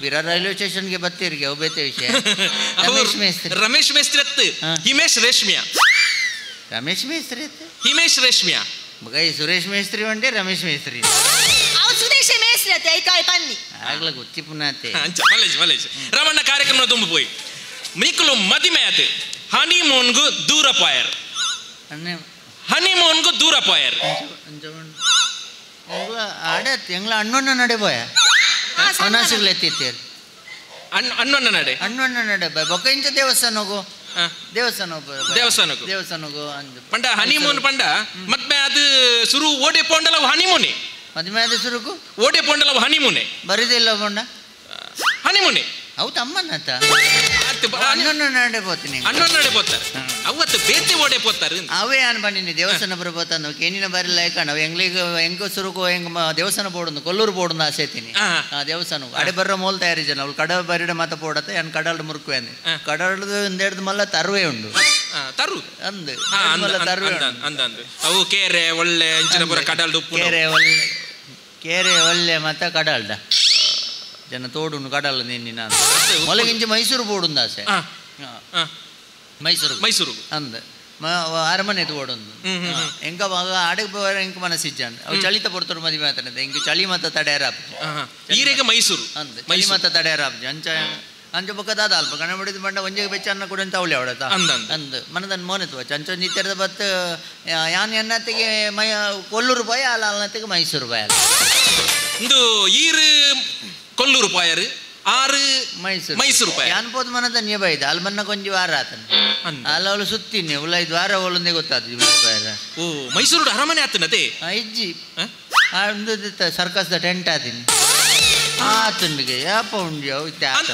ವಿರ ರೈಲ್ವೆ ಸ್ಟೇಷನ್ಗೆ ಬತ್ತೀರಿಗೆ ಅವು ಬೇತೆ ವಿಷಯ ರಮೇಶ್ ಮೇಸ್ತ್ರಿ ರಮೇಶ್ ಮೇಸ್ತ್ರಿ ಅತ್ತು ಹಿಮೇಶ್ ರೇಷ್ಮಿಯಾ ರಮೇಶ್ ಮೇಸ್ತ್ರಿ ಅತ್ತು ಹಿಮೇಶ್ ರೇಷ್ಮಿಯಾ ಮಗ ಈ ಸುರೇಶ್ ಮೇಸ್ತ್ರಿ ಒಂಡೆ ರಮೇಶ್ ಮೇಸ್ತ್ರಿ ಅವು ಸುರೇಶ್ ಮೇಸ್ತ್ರಿ ಅತ್ತೆ ಐಕಾಯ್ ಪನ್ನಿ ಆಗ್ಲ ಗೊತ್ತಿ ಪುನಾತೆ ಅಂಚ ಮಲೇಜ್ ಮಲೇಜ್ ರಮಣ್ಣ ಕಾರ್ಯಕ್ರಮ ತುಂಬ ಪೋಯಿ ಮೀಕಲು ಮದಿಮೆ ಆತು ಹನಿಮೂನ್ಗು ದೂರ ಪಾಯರ್ ಹನಿಮೂನ್ಗು ದೂರ ಪಾಯರ್ ಆಡತ್ ಎಂಗ್ಲ ಅಣ್ಣಣ್ಣ ನಡೆ ಬೋಯ ಅನಾಸಿಗ್ಲ ಎತ್ತಿತ್ತೇರು ಅಣ್ಣಣ್ಣ ನಡೆ ಅಣ್ಣಣ್ಣ ನಡೆ ಬಾಯ್ ಬೊಕ್ಕ ಇಂಚ ದೇವಸ್ಥಾನಗು ದೇವಸ್ಥಾನ ದೇವಸ್ಥಾನಗು ದೇವಸ್ಥಾನಗು ಅಂದು ಪಂಡ ಹನಿಮೂನ್ ಪಂಡ ಮದ್ಮೆ ಅದು ಸುರು ಓಡೆ ಪೋಂಡಲ ಹನಿಮೂನೆ ಮದ್ಮೆ ಅದು ಸುರುಕು ಓಡೆ ಪೋಂಡಲ ಹನಿಮೂನೆ ಬರಿದಿಲ್ಲ ಪೋಂಡ ಹನಿಮೂನೆ ಅವು ತಮ್ಮನ್ನತ್ತ ಅಣ್ಣನ ನಡೆ ಪೋತೀನಿ ಅಣ್ಣನ ನಡೆ ಪೋತಾರೆ ಅವತ್ತು ಬೇತೆ ಓಡೆ ಪೋತಾರೆ ಅವೇ ಅನ್ ಬನ್ನಿ ದೇವಸ್ಥಾನ ಬರ್ಬೋತಾನು ಕೇನಿನ ಬಾರಿ ಲಾಯ್ಕಂಡು ಅವು ಎಂಗ್ಲಿಗೆ ಹೆಂಗ ಸುರುಕು ಹೆಂಗ ದೇವಸ್ಥಾನ ಬೋಡೊಂದು ಕೊಲ್ಲೂರು ಬೋಡೊಂದು ಆಸೆ ಐತೀನಿ ಆ ದೇವಸ್ಥಾನ ಅಡೆ ಬರ್ರ ಮೋಲ್ ತಯಾರಿ ಜನ ಅವಳು ಕಡ ಬರಿಡ ಮಾತ ಪೋಡತ್ತೆ ಅನ್ ಕಡಲ್ಡು ಮುರುಕುವೆ ಅಂದೆ ಕಡಲ್ದು ಒಂದೆರಡು ಮಲ್ಲ ತರುವೆ ಉಂಡು ತರು ತರು ಅಂದ್ ಅಂದ ಅಂದ್ ಅವು ಕೇರೆ ಒಳ್ಳೆ ಅಂಚಿನ ಪೂರ ಕಡಲ್ದ ಉಪ್ಪು ಕೇರೆ ಒಳ್ಳೆ ಕೇರೆ ಒಳ್ಳೆ ಮತ್ತ ಕಡಲ್ದ ಜನ ತೋಡುನು ಕಡಲ್ ನಿನ್ನ ಮೊಲಗಿಂಚಿ ಮೈಸೂರು ಬೋಡುಂದ ಆಸೆ ಮೈಸೂರು ಮೈಸೂರು ಅಂದ್ ಅರಮನೆ ತೋಡೊಂದು ಎಂಕ ಆಡಕ್ಕೆ ಪೋರ ಎಂಕ ಮನಸ್ಸಿಜ್ಜಾನ್ ಅವು ಚಳಿತ ಪೊರ್ತರು ಮದುವೆ ಆತನದ ಎಂಕ ಚಳಿ ಮತ್ತ ತಡೆಯರ ಈರೆಗೆ ಮೈಸೂರು ಅಂದ್ ಚಳಿ ಮತ್ತ ತಡೆಯರ ಅಂಚ ಅಂಚ ಬೊಕ್ಕ ದಾದ ಅಲ್ಪ ಗಣ ಬಿಡಿದ ಬಂಡ ಒಂಜೆಗೆ ಬೆಚ್ಚ ಅನ್ನ ಕೂಡ ಅವಳಿ ಅವಡತ ಅಂದ್ ಮನದನ್ ಮೋನೆತ್ವ ಚಂಚ ನಿತ್ಯದ ಬತ್ ಯಾನ್ ಎನ್ನತ್ತಿಗೆ ಮೈ ಕೊಲ್ಲೂರು ಪಾಯ ಅಲ್ಲ ಅಲ್ಲತ್ತಿಗೆ ಮೈಸೂರು ಪಾಯ ಇಂದು ಈರು ಕೊಲ್ಲೂರು ಪಾಯರು ಆರು ಮೈಸೂರು ಮೈಸೂರು ಪಾಯ ಯಾನ್ ಪೋದು ಮನದನ್ಯ ಬೈದ ಅಲ್ಲಿ ಮನ್ನ ಕೊಂಜಿ ವಾರ ಆತನ ಅಲ್ಲ ಅವಳು ಸುತ್ತೀನಿ ಉಲ್ಲ ಐದು ವಾರ ಅವಳೊಂದೇ ಗೊತ್ತಾದ ಪಾಯರ ಓ ಮೈಸೂರು ಅರಮನೆ ಆತನತೆ ಇಜ್ಜಿ ಒಂದು ಸರ್ಕಸ್ದ ಟೆಂಟ್ ಆತೀನಿ ಆತನಿಗೆ ಯಾಪ ಉಂಡಿ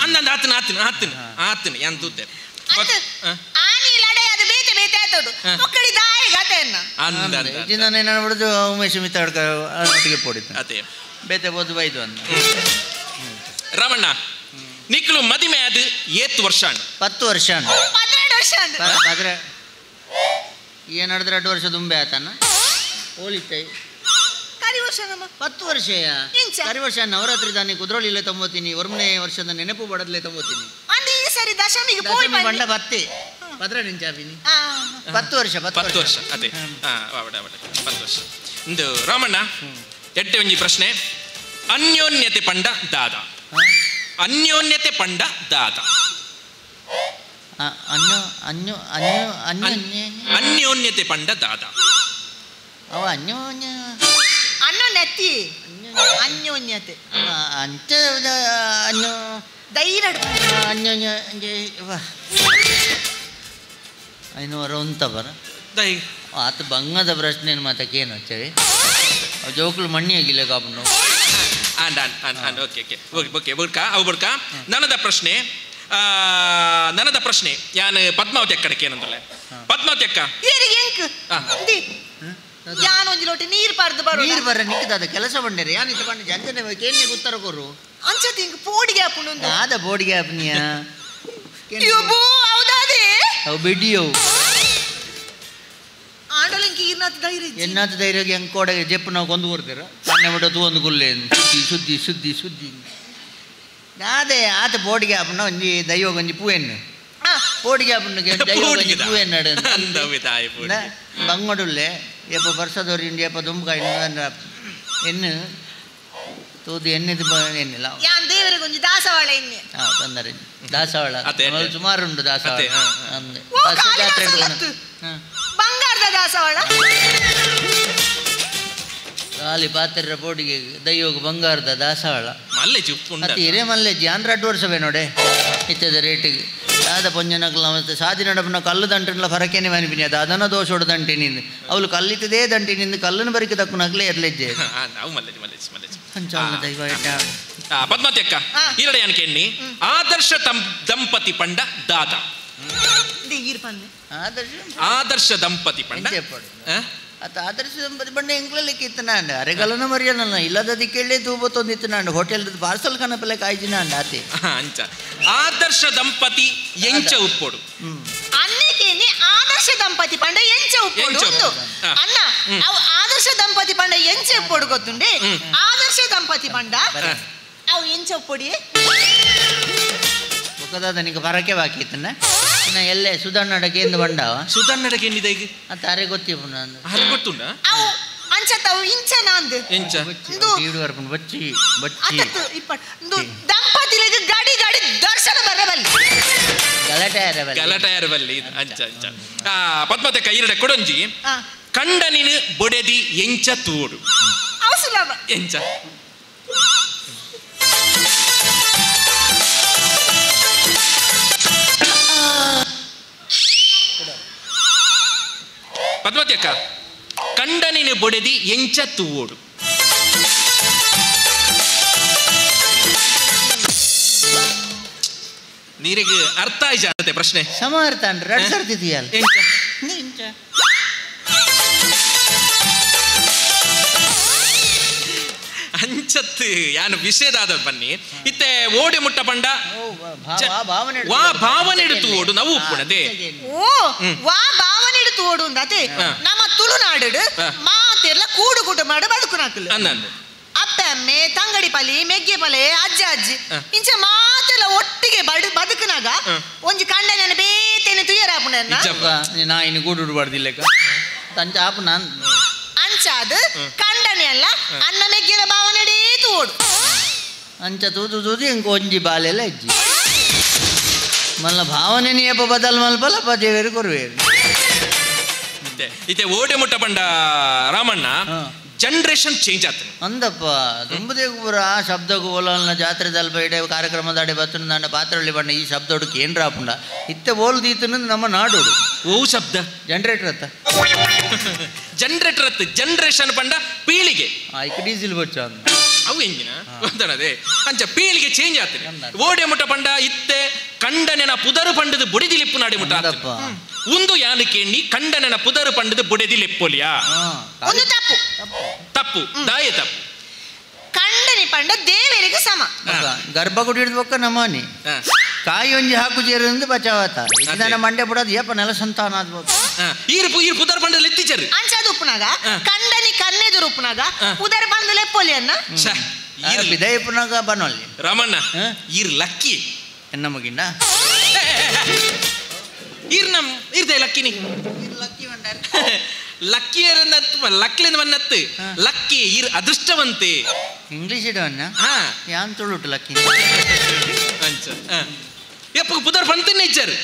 ಅಂದಂದು ಆತನ ಆತನ ಆತನ ಆತನ ಯಾನ್ ತೂತೆ ಆನಿ ಲಡೈ ಅದು ಬೇತೆ ಬೇತೆ ಆತೋಡು ಮಕ್ಕಳಿ ದಾಯಿ ಗತೆಯನ್ನ ಅಂದ ನಾನು ಏನಾರು ಬಿಡುದು ಉಮೇಶ್ ಮಿತ್ತಾಡ್ಕ ಒಟ್ಟಿಗೆ ಪೋಡಿತ್ತು ಅದೇ ಬೇತೆ ಬೋದು ಬೈದು ಅಂದ ರಾಮಣ್ಣ ನಿಕ್ಲು ಮದಿಮೆ ಅದು ಏತ್ ವರ್ಷ 10 ವರ್ಷ 12 ವರ್ಷ ಏನ್ ನಡೆದ್ರೆ 2 ವರ್ಷ ತುಂಬೆ ಆತನ ಹೋಲಿತೈ ವರ್ಷ ನಮ್ಮ 10 ವರ್ಷ ಕರಿ ವರ್ಷ ನವರಾತ್ರಿ ದಾನಿ ಕುದ್ರೋಳಿಲ್ಲೇ ತಂಬೋತೀನಿ ಒರ್ಮನೆ ವರ್ಷದ ನೆನಪು ಬಡದ್ಲೆ ತಂಬೋತೀನಿ ಅಂದ್ ಈ ಸರಿ ದಶಮಿಗೆ ಪೋಯ್ ಬಂಡ ಬತ್ತಿ ಪದ್ರ ನಿಂಚಾಪಿನಿ 10 ವರ್ಷ 10 ವರ್ಷ ಅದೇ 10 ವರ್ಷ ಇಂದು ರಾಮಣ್ಣ ಎಟ್ಟೆ ಒಂಜಿ ಪ್ರಶ್ನೆ ಅನ್ಯೋನ್ಯತೆ ಪಂಡ ದಾದ ಅನ್ಯೋನ್ಯತೆ ಪಂಡ ದಾದ ಅನ್ಯೋ ಅನ್ಯೋ ಅನ್ಯೋ ಅನ್ಯೋನ್ಯ ಅನ್ಯೋನ್ಯತೆ ಪಂಡ ದಾದ ಅವ ಅನ್ಯೋನ್ಯ ಅನ್ಯೋನ್ಯತೆ ಅನ್ಯೋನ್ಯತೆ ಅಂಚ ಅನ್ಯೋ ಧೈರ್ಯ ಅನ್ಯೋನ್ಯ ಐನೂರ ಉಂತ ಬರ ಆತ ಬಂಗದ ಪ್ರಶ್ನೆ ಮಾತಕ್ಕೇನು వచ్చేవి ಜೋಕ್ಲು ಮಣ್ಣಿ ಆಗಿಲ್ಲ ಕಾಪುಂಡು and and and okay okay okay ಬುಡ್ಕ ಅವು ಬುಡ್ಕ ನನದ ಪ್ರಶ್ನೆ ನನದ ಪ್ರಶ್ನೆ ಯಾನ್ ಪದ್ಮಾವತಿ ಅಕ್ಕಡಕ್ಕೆ ಏನಂದಲ್ಲ ಪದ್ಮಾವತಿ ಅಕ್ಕ ಯಾನ್ ಒಂಜಿ ಲೋಟಿ ನೀರು ಪಾರ್ದು ಬರೋ ನೀರು ಬರ ನಿಕ್ಕದಾದ ಕೆಲಸ ಬಂಡೇರಿ ಯಾನ್ ಇತ್ತ ಬಂಡ ಜಂಜನೆ ಕೇನ್ನೆ ಉತ್ತರ ಕೊರು ಅಂಚತಿ ಇಂಕ್ ಪೋಡಿಗೆ ಆಪುಂಡು ಆದ ಬೋಡಿಗೆ ಆಪನಿಯ ಯೋಬೋ ಹೌದಾದೆ ಅವು ಬಿಡಿಯೋ ಆಂಡಲಿಂಕ ಈರ್ನಾಥ ಧೈರ್ಯ ಎನ್ನಾಥ ಧೈರ್ಯಗೆ ಹೆಂಗ್ ಕೋಡೆ ಜೆಪ್ಪು ನಾವು ಕೊಂದು ಕೊಡ್ತೀರ ಸಣ್ಣ ಬಿಟ್ಟು ತೂ ಒಂದು ಗುಲ್ಲೆ ಸುದ್ದಿ ಸುದ್ದಿ ಸುದ್ದಿ ಸುದ್ದಿ ಅದೇ ಆತ ಬೋಡಿಗೆ ಆಪುನ ಒಂಜಿ ದೈವ ಒಂಜಿ ಪೂವೆನ್ನು ಪೋಡಿಗೆ ಆಪುನ ದೈವ ಒಂಜಿ ಪೂವೆನ್ನು ಬಂಗಡುಲ್ಲೆ ಏಪ ಬರ್ಸದೋರಿ ಇಂಡಿ ಏಪ ದುಂಬಕಾಯಿ ಎನ್ನು ತೂದು ಎನ್ನಿದು ಎನ್ನಿಲ್ಲ ದೇವರಿಗೆ ಒಂಜಿ ದಾಸವಾಳ ಎಣ್ಣೆ ಹಾಂ ತೊಂದರೆ ದಾಸವಾಳ ಸುಮಾರು ಉಂಟು ದಾಸವಾಳ ಜಾತ್ರೆ ಬಂಗಾರದ ದಾಸವಾಳ ಖಾಲಿ ಪಾತ್ರೆ ಪೋಡಿಗೆ ದೈಯೋಗ ಬಂಗಾರದ ದಾಸವಾಳ ಮತ್ತೆ ಹಿರೇ ಮಲ್ಲೆಜ್ಜಿ ಆನ್ 2 ವರ್ಷವೇ ನೋಡೆ ಇತ್ತದ ರೇಟಿಗೆ ದಾದ ಪೊಂಜನಕ್ಲ ಮತ್ತೆ ಸಾದಿ ನಡಪನ ಕಲ್ಲು ದಂಟಿನ ಫರಕೇನೆ ಮನಿಪಿನಿ ಅದು ಅದನ್ನ ದೋಷೋಡು ದಂಟಿನಿಂದ ಅವಳು ಕಲ್ಲಿತ್ತದೇ ದಂಟಿನಿಂದ ಕಲ್ಲನ್ನು ಬರಿಕೆ ತಕ್ಕುನಾಗ್ಲೇ ಎರ್ಲೆಜ್ಜೆ ದೈವ ಪದ್ಮಾವತಿ ಅಕ್ಕ ಈರಡೆ ಅನ್ಕೆಣ್ಣಿ ಆದರ್ಶ ದಂಪತಿ ಪಂಡ ದಾದ ಆದರ್ಶ ದಂಪತಿ ಪಂಡ ಅತ್ತ ಆದರ್ಶ ದಂಪತಿ ಪಂಡ ಎಂಗ್ಲಲ್ಲಿಕ್ಕೆ ಇತ್ತನಾಂಡ ಅರೆಗಲನ ಮರಿಯಲ್ಲ ಇಲ್ಲದ ಕೇಳಿ ತೂಬತ್ತೊಂದಿತ್ತನಾಂಡ ಹೋಟೆಲ್ ಪಾರ್ಸಲ್ ಕನಪಲೆ ಕಾಯ್ಜಿನಾಂಡ ಆತೆ ಅಂಚ ಆದರ್ಶ ದಂಪತಿ ಎಂಚ ಉಪ್ಪೋಡು ಅನ್ನಕೇನಿ ಆದರ್ಶ ದಂಪತಿ ಪಂಡ ಎಂಚ ಉಪ್ಪೋಡು ಅನ್ನ ಅವು ಆದರ್ಶ ದಂಪತಿ ಪಂಡ ಎಂಚ ಉಪ್ಪೋಡು ಗೊತ್ತುಂಡೆ ಆದರ್ಶ ದಂಪತಿ ಪಂಡ ಅವು ಎಂಚ ಉಪ್ಪೊಡಿ ಬೊಕ್ಕದಾದ ನಿಂಗೆ ಬರಕ್ಕೆ ಬಾಕಿ ಇತ್ತನ ಎಲ್ಲೇ ಸುಧಣ್ಣಡಕ್ಕೆ ಎಂದು ಬಂಡವ ಸುಧಣ್ಣಡಕ್ಕೆ ಎನ್ನಿದೆ ಈಗ ಅಂತ ಅರೆ ಗೊತ್ತಿಪ್ಪು ನಾನು ಅರೆ ಗೊತ್ತುಂಡ ಅವು ಅಂಚತವು ಇಂಚ ನಾಂದು ಎಂಚ ಬಚ್ಚಿ ಬಚ್ಚಿ ಅತತ್ತು ಇಪ್ಪಟ್ಟು ದಂಪತಿಲಿಗೆ ಗಾಡಿ ಗಾಡಿ ದರ್ಶನ ಬರಬಲ್ಲಿ ಗಲಾಟೆ ಗಲಾಟೆ ಬಲ್ಲಿ ಅಂಚ ಅಂಚ ಪದ್ಮತೆ ಕೈರಡೆ ಕೊಡೊಂಜಿ ಕಂಡನಿನ ಬೊಡೆದಿ ಎಂಚ ತೂಡು ಅವು ಸುಲಭ ಎಂಚ ಪದ್ಮಾವತಿ ಅಕ್ಕ ಕಂಡನಿನ ಬೊಡೆದಿ ಎಂಚ ತೂವೋಡು ನೀರಿಗೆ ಅರ್ಥ ಆಯ್ತು ಪ್ರಶ್ನೆ ಸಮ ಅರ್ಥ ಅಂದ್ರೆ ಎರಡು ಸರ್ತಿದೆಯಲ್ಲ ಎಂಚ ಅಂಚತ್ತು ಯಾನು ವಿಷಯದಾದ ಬನ್ನಿ ಇತ್ತೆ ಓಡಿ ಮುಟ್ಟ ಪಂಡ ವಾ ಭಾವನೆ ತೂವೋಡು ನಾವು ಉಪ್ಪುಣದೆ ಓ ವಾ ಭಾವನೆ ತೋಡು ಅಂದತೆ ನಮ್ಮ ತುಳುನಾಡು ಮಾತೆಲ್ಲ ಕೂಡು ಕುಟುಂಬ ಬದುಕುನಾಕಲು ಅಪ್ಪ ಅಮ್ಮೆ ತಂಗಡಿ ಪಲಿ ಮೆಗ್ಗೆ ಪಲೆ ಅಜ್ಜ ಅಜ್ಜಿ ಇಂಚ ಮಾತೆಲ್ಲ ಒಟ್ಟಿಗೆ ಬದುಕುನಾಗ ಒಂಜಿ ಕಂಡನ ಬೇತೇನೆ ತುಯರಾಪುನ ನಾ ಇನ್ನು ಗೂಡು ಬಾರ್ದಿಲ್ಲ ತಂಚ ಆಪು ನಾನ್ ಅಂಚಾದ ಕಂಡನೆ ಅಲ್ಲ ಅನ್ನ ಮೆಗ್ಗೆಲ ಭಾವನೆಡೇ ತೋಡು ಅಂಚ ತೂದು ತೂದು ಇಂಕ ಒಂಜಿ ಬಾಲೆಲ್ಲ ಅಜ್ಜಿ ಮಲ್ಲ ಭಾವನೆ ನೀಯಪ್ಪ ಬದಲ್ ಮಲ್ಪಲ್ಲ ದೇವೇರು ಕೊರುವೇರು ಇತ್ತೆ ಓಡೆ ಮುಟ್ಟ ಬಂಡ ರಾಮಣ್ಣ ಜನರೇಷನ್ ಚೇಂಜ್ ಆತ ಅಂದಪ್ಪ ತುಂಬದೇ ಪೂರ ಆ ಶಬ್ದಕ್ಕೂ ಓಲಲ್ನ ಜಾತ್ರೆ ದಲ್ಪ ಇಡೆ ಕಾರ್ಯಕ್ರಮದಾಡೆ ಬತ್ತನ ನನ್ನ ಪಾತ್ರಳ್ಳಿ ಬಣ್ಣ ಈ ಶಬ್ದೋಡಕ್ಕೆ ಏನ್ರ ಆಪುಂಡ ಇತ್ತೆ ಓಲ್ದೀತನ ನಮ್ಮ ನಾಡೋಡು ಓ ಶಬ್ದ ಜನರೇಟರ್ ಅತ್ತ ಜನರೇಟರ್ ಅತ್ತ ಜನರೇಷನ್ ಪಂಡ ಪೀಳಿಗೆ ಆಯ್ಕೆ ಡೀಸೆಲ್ ಬಚ್ಚ ಅವು ಎಂಜಿನ ಗೊತ್ತನದೇ ಅಂಚ ಪೀಳಿಗೆ ಚೇಂಜ್ ಆತನೆ ಓಡೆ ಮುಟ್ಟ ಪಂಡ ಇತ್ತೆ ಕಂಡನೆನ ಪುದರು ಪಂಡದು ಬುಡಿದಿಲಿಪ್ಪು ನಾಡಿ ಮುಟ್ಟ ಒಂದು ಯಾನಕ್ಕೆ ಎಣ್ಣಿ ಕಂಡನೆನ ಪುದರು ಪಂಡದು ಬುಡೆದಿಲಿಪ್ಪೊಲಿಯಾ ಒಂದು ತಪ್ಪು ತಪ್ಪು ದಾಯ ತಪ್ಪು ಕಂಡನಿ ಪಂಡ ದೇವರಿಗೆ ಸಮ ಗರ್ಭಗುಡಿ ಹಿಡಿದ್ಬಕ್ಕ ನಮ್ಮನಿ ಕಾಯಿ ಒಂಜಿ ಹಾಕು ಜೇರಿಂದ ಬಚಾವತ ಇದನ್ನ ಮಂಡೆ ಬಿಡೋದು ಏಪ ನೆಲ ಸಂತಾನ ಆದ್ಬೋದು ಈರು ಈರು ಪುದರ್ ಪಂಡದಲ್ಲಿ ಎತ್ತಿಚರು ಅಂಚಾದ ಉಪ್ಪುನಾಗ ಕಂಡನಿ ಕನ್ನೆದುರು ಉಪ್ಪುನಾಗ ಪುದರ್ ಪಂಡದಲ್ಲಿ ಎಪ್ಪೊಲಿ ಅನ್ನ ಬಿದಯಪುನಾಗ ಬನ್ನೊಲ್ಲಿ ರಾಮಣ್ಣ ಈರ್ ಲಕ್ಕಿ ಎನ್ನ ಮಗಿಂಡ ಈರ್ ನಮ್ ಇರ್ದೆ ಲಕ್ಕಿನಿ ಲಕ್ಕಿ ಲಕ್ಲಿಂದ ಬನ್ನತ್ತು ಲಕ್ಕಿ ಈರ್ ಅದೃಷ್ಟವಂತೆ ಇಂಗ್ಲಿಷ್ ಇಡವನ್ನ ಯಾನ್ ತುಳುಟು ಲಕ್ಕಿ ಅಂಚ ಯಪ್ಪ ಪುದರ್ ಪಂತಿನ ಇಚ್ಚಾರು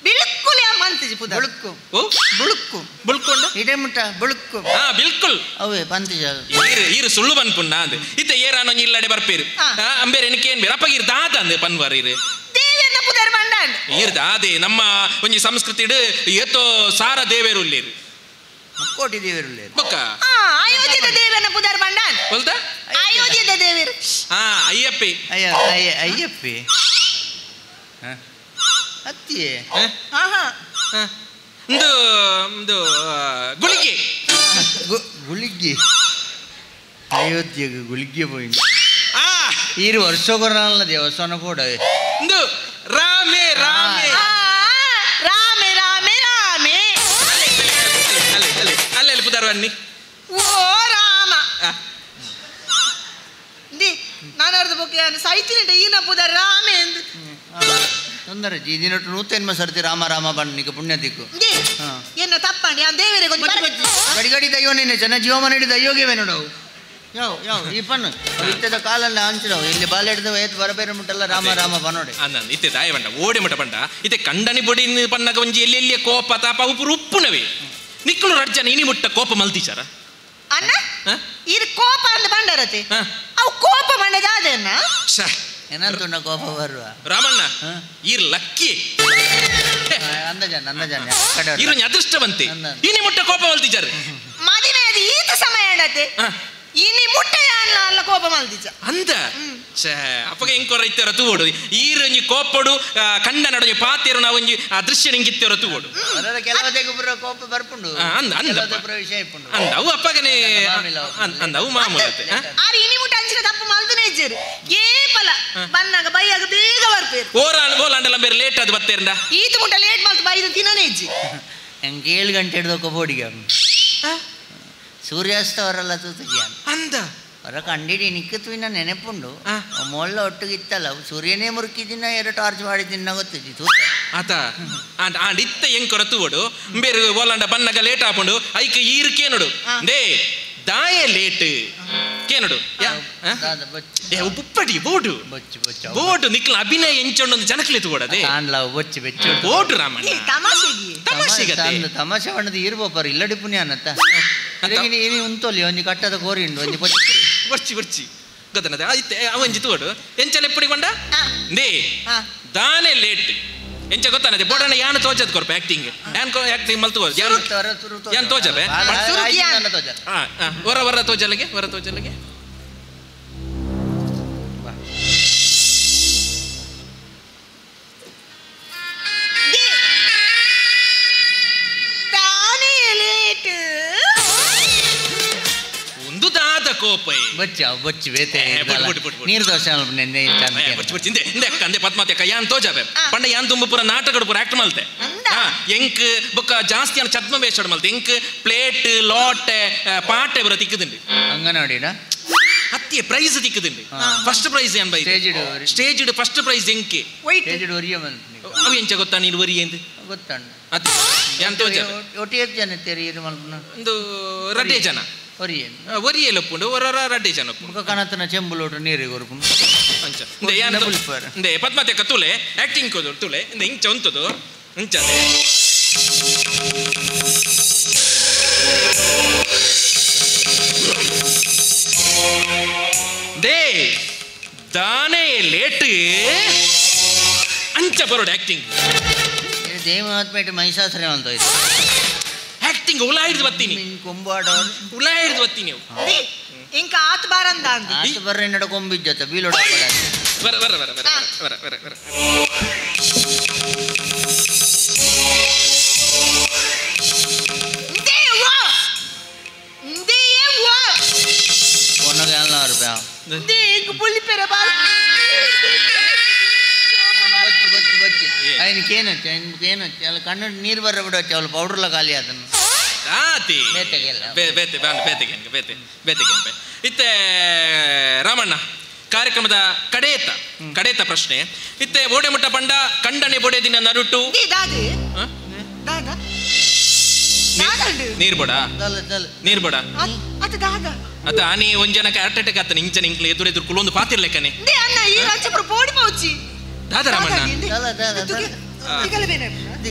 ಬಿಳುಕುಲ್ ಯಾ ಪಂತಿಜಿ ಪುದರ್ ಬುಳುಕು ಓ ಬುಳುಕು ಬುಳ್ಕೊಂಡು ಇಡೆ ಮುಟ್ಟ ಬುಳುಕು ಹಾ ಬಿಲ್ಕುಲ್ ಅವೇ ಪಂತಿಜ ಈರು ಈರು ಸುಳ್ಳು ಬನ್ಪುಣ್ಣ ಅಂದ್ ಇತ್ತ ಏರಾನೋ ಇಲ್ಲಡೆ ಬರ್ಪೇರು ಅಂಬೇರೆ ಏನಕ್ಕೆ ಏನ್ ಬೇರೆ ಅಪ್ಪ ಈರ್ ದಾದ ಅಂದ್ ಪನ್ವಾರ ಈರು ದೇವೇರ್ನ ಪುದರ್ ಬಂಡಾಂಡ್ ಈರ್ ದಾದೆ ನಮ್ಮ ಒಂಜಿ ಸಂಸ್ಕೃತಿ ಏತೋ ಸಾರ ದೇವೇರು ಉಲ್ಲೇರು ಮುಕ್ಕೋಟಿ ದೇವರು ಉಲ್ಲೇರು ಬೊಕ್ಕ ಅಯೋಧ್ಯದ ದೇವರನ್ನ ಪುದರ್ ಬಂಡಾಂಡ್ ಬೊಲ್ತಾ ಅಯೋಧ್ಯದ ದೇವರು ಹಾ ಅಯ್ಯಪ್ಪಿ ಅಯ್ಯ ಅಯ್ಯ ಅಯ್ಯಪ್ಪಿ ಅತ್ತಿಯೇ ಒಂದು ಒಂದು ಗುಳಿಗೆ ಗುಳಿಗೆ ಅಯೋಧ್ಯೆಗೆ ಗುಳಿಗೆ ಪೋಯಿಂಡ್ ಈರು ವರ್ಷಗೊರಲ್ಲ ದೇವಸ್ಥಾನ ಪೋಡವೆ ಒಂದು ರಾಮೇ ರಾಮೇ ರಾಮೇ ರಾಮೇ ರಾಮೇ ಅಲ್ಲೇ ಅಲ್ಲೇ ಅಲ್ಲೇ ಅಲ್ಲಿ ಪುದಾರ್ ಬನ್ನಿ ಓ ರಾಮ ನಾನು ಅರ್ಧ ಬೊಕ್ಕೆ ಸೈತಿನ ಈನ ಪುದಾರ್ ರಾಮೇ ಎಂದು ತೊಂದರೆ ಜೀದಿನೊಟ್ಟು ನೂತೆನ್ಮ ಸರ್ತಿ ರಾಮ ರಾಮ ಬಣ್ಣಿಗೆ ಪುಣ್ಯ ದಿಕ್ಕು ಎನ್ನ ತಪ್ಪಂಡಿ ಆ ದೇವರಿಗೆ ಗಡಿ ಗಡಿ ದೈವನೇನೆ ಜನ ಜೀವಮಾನ ಹಿಡಿದ ದೈಯೋಗೇವೆ ನೋಡವು ಯಾವ ಯಾವ ಈ ಪಣ್ಣು ಇತ್ತದ ಕಾಲಲ್ಲಿ ಅಂಚಿದವು ಇಲ್ಲಿ ಬಾಲ ಹಿಡಿದ ಏತ್ ಬರಬೇರೆ ಮುಟ್ಟಲ್ಲ ರಾಮ ರಾಮ ಬನ್ನೋಡೆ ಅಂದ ಇತ್ತೆ ತಾಯ ಬಂಡ ಓಡಿ ಮಟ್ಟ ಬಂಡ ಇತ್ತೆ ಕಂಡನಿ ಬೊಡಿ ಪನ್ನಗ ಒಂಜಿ ಎಲ್ಲಿ ಎಲ್ಲಿಯ ಕೋಪ ತಾಪ ಉಪ್ಪು ಉಪ್ಪುನವೇ ನಿಕ್ಕಳು ರಡ್ಜನ ಇನಿ ಮುಟ್ಟ ಕೋಪ ಮಲ್ತಿಚಾರ ಅಣ್ಣ ಇದು ಕೋಪ ಅಂದ ಬಂಡರತೆ ಅವು ಕೋಪ ಮಂಡದ ಅದೇನ ಏನಂತ ಕೋಪ ಬರುವ ರಾಮಣ್ಣ ಈರ್ ಲಕ್ಕಿ ಅಂದಜನ ಅಂದಜನ ಈರು ಅದೃಷ್ಟವಂತೆ ಇನಿ ಮುಟ್ಟ ಕೋಪ ಮಲ್ತಿಚಾರ ಮದಿಮೆ ಅದು ಈತ ಸಮಯ ಅಣ್ಣತೆ ಇನಿ ಮುಟ್ಟ ಅಲ್ಲ ಕೋಪ ಮಲ್ತಿಚ ಅಂದ ಅಪ್ಪಗ ಎಂಕೊರ ಇತ್ತರ ತೂವೋಡು ಈರು ಒಂಜಿ ಕೋಪಡು ಕಂಡ ನಡೊಂಜಿ ಪಾತೇರು ನಾವು ಒಂಜಿ ಅದೃಶ್ಯ ನಿಂಗಿತ್ತೇರ ತೂವೋಡು ಕೋಪ ಬರ್ಪುಂಡು ಅಂದ ಅಂದ ಅಂದ ಅವು ಅಪ್ಪಗನೇ ಅಂದ ಅವು ಮಾಮೂಲು ಆರು ಇನಿ ಮುಟ್ಟ ಅಂಚಿನ ತಪ್ಪು ಮಲ್ದನೇ ಇಜ್ಜೇರು ಏಪಲ ಬಂದಾಗ ಬೈಯಾಗ ಬೇಗ ಬರ್ಪೇರು ಓರ ಓಲಾಂಡಲ ಬೇರೆ ಲೇಟ್ ಅದು ಬತ್ತೇರಂದ ಈತ ಮುಟ್ಟ ಲೇಟ್ ಮಲ್ತು ಬೈದು ತಿನ್ನನೇ ಇಜ್ಜಿ ಹೆಂಗೆ 7 ಗಂಟೆ ಹಿಡ್ದೊಕ್ಕ ಬೋಡಿಗೆ ಸೂರ್ಯಾಸ್ತ ಅವರಲ್ಲ ತೂತುಜಿಯ ಅಂದ ಹೊರ ಕಂಡಿಡಿ ನಿಕ್ಕುತ್ತುವಿನ ನೆನಪುಂಡು ಮೊಳ್ಳ ಒಟ್ಟಿಗಿತ್ತಲ್ಲ ಸೂರ್ಯನೇ ಮುರುಕಿದಿನ ಎರಡು ಟಾರ್ಚ್ ಮಾಡಿದಿನ ಗೊತ್ತಿದ್ದಿ ತೂತ ಆತ ಆಂಡ್ ಇತ್ತ ಹೆಂಗ್ ಕೊರತುವಡು ಬೇರೆ ಓಲಾಂಡ ಬನ್ನಗ ಲೇಟ್ ಆಪುಂಡು ಐಕ್ ಈರು ಕೇನೋಡು they ದಾಯ ಲೇಟ್ ಕೇನೋಡು ಉಪ್ಪಟಿ ಬೋಡು ಬೋಡು ನಿಕ್ಲ ಅಭಿನಯ ಎಂಚೊಂಡು ಜನಕ್ಲೆ ತೂಡದೆ ಬೊಚ್ಚು ಬೆಚ್ಚು ಬೋಡು ರಾಮಣ್ಣ ತಮಾಷೆಗೆ ತಮಾಷೆ ಬಣ್ಣದ ಈರ್ಬೋಪರು ಇಲ್ಲಡಿ ಪುಣ್ಯ ಅನ್ನತ್ತ ಏನಿ ಉಂತೊಲಿ ಒಂಜಿ ಕಟ್ಟದ ಕೋರಿ ಉಂಡು ಒಂಜಿ ಬರ್ಚಿ ಬರ್ಚಿ ಗೊತ್ತನದ ಐತೆ ಅವಂಜಿ ತೂಡು ಎಂಚಲ ಎಪ್ಪಡಿ ಕೊಂಡ they ದಾನೆ ಲೇಟ್ ಎಂಚ ಗೊತ್ತಾನದೆ ಬೋಡಣ್ಣ ಯಾನು ತೋಜದ್ ಕೊರ್ಪ ಆಕ್ಟಿಂಗ್ ಯಾನ್ ಆಕ್ಟಿಂಗ್ ಮಲ್ತು ಯಾನ್ ತೋಜಬೆ ಹೊರ ಹೊರ ತೋಜಲಗೆ ಹೊರ ತೋಜಲಗೆ ಒಂದು ದಾದ ಕೋಪ ಬಚ್ಚ ಬಚ್ಚು ಬೇತೆ ನೀರು ದೋಷ ಅಂದೆ ಪದ್ಮಾವತಿ ಅಕ್ಕ ಯಾನ್ ತೋಜಾಬೆ ಪಂಡ ಯಾನ್ ತುಂಬ ಪೂರ ನಾಟಕಡು ಪೂರ ಆಕ್ಟ್ ಮಲ್ತೆ. ಎಂಕ್ ಬೊಕ್ಕ ಜಾಸ್ತಿ ಅನ್ನ ಛದ್ಮ ವೇಷ ಮಲ್ತೆ ಎಂಕ್ ಪ್ಲೇಟ್ ಲೋಟೆ ಪಾಟೆ ಬರ ತಿಕ್ಕುದುಂಡು ಅಂಗನವಾಡಿಡ ಅತ್ತಿಯ ಪ್ರೈಸ್ ತಿಕ್ಕುದುಂಡು ಫಸ್ಟ್ ಪ್ರೈಸ್ ಏನ್ by stage first prize ಎಂಕೆ ಸ್ಟೇಜ್ ಒರಿಯ ಮಲ್ಪನಿ ಅವು ಎಂಚ ಗೊತ್ತಾ ನೀನು ಒರಿ ಎಂದು ಗೊತ್ತಣ್ಣ ಅತ್ತೆ ಎಂತ ಒಟ್ಟು ಎಷ್ಟು ಜನ ಇತ್ತೀರಿ ಇದು ಮಲ್ಪನ ಒಂದು ರಡ್ಡೆ ಜನ ಒರಿಯೆ ಒರಿಯೆ ಲಪ್ಪುಂಡು ಒರ ರಡ್ಡೆ ಜನ ಮುಖ ಕನತನ ಚೆಂಬು ಲೋಟ ನೀರಿಗೆ ಕೊರ್ಪುಂಡು ಅಂಚ ಇಂದೆ ಪದ್ಮತೆ ಕತ್ತುಲೆ ಆಕ್ಟಿಂಗ್ ಕೊದು ತುಲೆ ಇಂದೆ ಇಂಚ ಉಂತದು ಇಂಚ they ದಾನೆ ಲೇಟ್ ಅಂಚ ಬರೋಡು ಆಕ್ಟಿಂಗ್ ದೇವಮಾತ್ಮೇಟ ಮಹಿಷಾಸುರ ಅಂತ ಹೋಯ್ತು ಆಕ್ಟಿಂಗ್ ಉಲಾ ಹಿಡಿದು ಬರ್ತೀನಿ ಕೊಂಬಾಡ ಉಲಾ ಹಿಡಿದು ಬರ್ತೀನಿ ಇಂಕ ಆತ್ ಬಾರಂದ ಆತ ಬರ್ರೆ ನಡ ಕೊಂಬಿಜ್ಜತ ಬೀಲೋಡ ಬರ ಬರ ಬರ ಬರ ಬರ ಬರ ಬರ ఆయనకేనొచ్చి ఆయనకేనొచ్చి ಅಲ್ಲ ಕಣ್ಣು ನೀರು ಬರ್ರ ಬಿಡೊಚ್ಚಿ ಅವಳು ಪೌಡ್ರ್ಲ ಖಾಲಿ ಅದನ್ನು ಆತಿ ಬೇತೆಗೆಲ್ಲ ಬೇತೆ ಬೇತೆಗೆ ಬೇತೆ ಬೇತೆಗೆ ಇತ್ತೆ ರಾಮಣ್ಣ ಕಾರ್ಯಕ್ರಮದ ಕಡೇತ ಕಡೇತ ಪ್ರಶ್ನೆ ಇತ್ತೆ ಬೋಡೆ ಮುಟ್ಟ ಪಂಡ ಕಂಡನೆ ಬೋಡೆ ದಿನ ನರುಟು ನೀರ್ ಬೋಡ ನೀರ್ ಬೋಡ ಅತ್ತ ಆನಿ ಒಂದ್ ಜನಕ್ಕೆ ಹಾರ್ಟ್ ಅಟ್ಯಾಕ್ ಆತನ ಇಂಚನ ಇಂಕ್ಲ ಎದುರು ಎದುರು ಕುಲೊಂದು ಪಾತಿರ್ಲೆಕ್ಕನೆ ದಾದ ರಾಮಣ್ಣ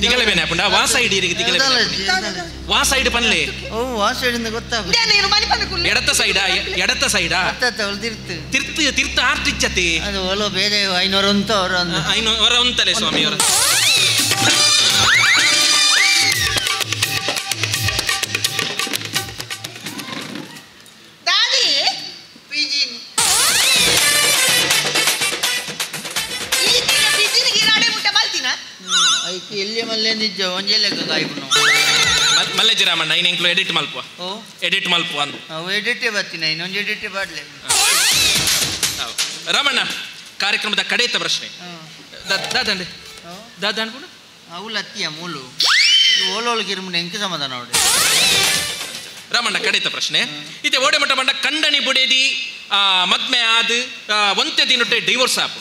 ತಿಗಲೆ ಬೇನೆ ಅಪ್ಪಂಡ ವಾ ಸೈಡ್ ಇರಿಗೆ ತಿಗಲೆ ವಾ ಸೈಡ್ ಪನ್ಲೆ ಓ ವಾ ಸೈಡ್ ಇಂದ ಗೊತ್ತಾಗ ಎಡತ್ತ ಸೈಡಾ ಎಡತ್ತ ಸೈಡಾ ತಿರ್ತು ತಿರ್ತು ಆರ್ಟ್ ಇಚ್ಚತಿ ಅದು ಒಲೋ ಬೇರೆ 500 ಅಂತ ಅವರ 500 ಅಂತಲೇ ಸ್ವಾಮಿ ಅವರ ದಾದಿ ಎಲ್ಲಿ ಮಲ್ಲೆ ನಿಜ ಒಂಜೆ ಲೆಕ್ಕ ಕಾಯ್ಪುನು ಮಲ್ಲೆಜಿ ರಾಮಣ್ಣ ಇನ್ನು ಎಂಕ್ಲು ಎಡಿಟ್ ಮಲ್ಪುವ ಎಡಿಟ್ ಮಲ್ಪುವ ಅಂದು ಅವು ಎಡಿಟೇ ಬರ್ತೀನಿ ಇನ್ನೊಂದು ಎಡಿಟೇ ಬಾಡ್ಲೆ ರಾಮಣ್ಣ ಕಾರ್ಯಕ್ರಮದ ಕಡೆತ ಪ್ರಶ್ನೆ ದಾದಂಡೆ ದಾದ ಅನ್ಕೊಂಡು ಅವು ಲತ್ತಿಯ ಮೂಲು ಓಲೋಳು ಕಿರುಮುಂಡೆ ಎಂಕ ಸಮಾಧಾನ ನೋಡಿ ರಾಮಣ್ಣ ಕಡೆತ ಪ್ರಶ್ನೆ ಇತ್ತೆ ಓಡೆ ಮಟ್ಟ ಬಂಡ ಕಂಡನಿ ಬುಡೇದಿ ಮದ್ಮೆ ಆದ್ ಒಂತೆ ದಿನೊಟ್ಟೆ ಡಿವೋರ್ಸ್ ಆಪು